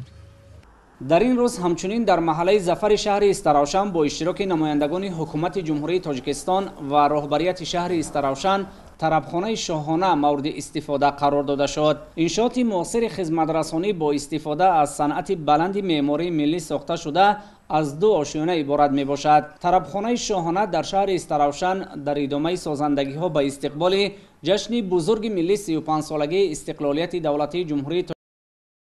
Дар ин рӯз ҳамчунин дар маҳаллаи Зафари шаҳри Истаравшан бо иштироки намояндагони ҳукумати Ҷумҳурии Тоҷикистон ва роҳбарияти шаҳри Истаравшан тарабхонаи шоҳона мавриди истифода қарор дода шуд. Иншооти муосири хизматрасонӣ бо истифода аз санъати баланди меъмории миллӣ сохта шуда аз 2 ошёна иборат мебошад. Тарабхонаи шоҳона дар шаҳри Истаравшан дар идомаи созандагиҳо ба истиқболи ҷашни бузурги миллӣ 35-солагии истиқлолияти давлатии Ҷумҳурии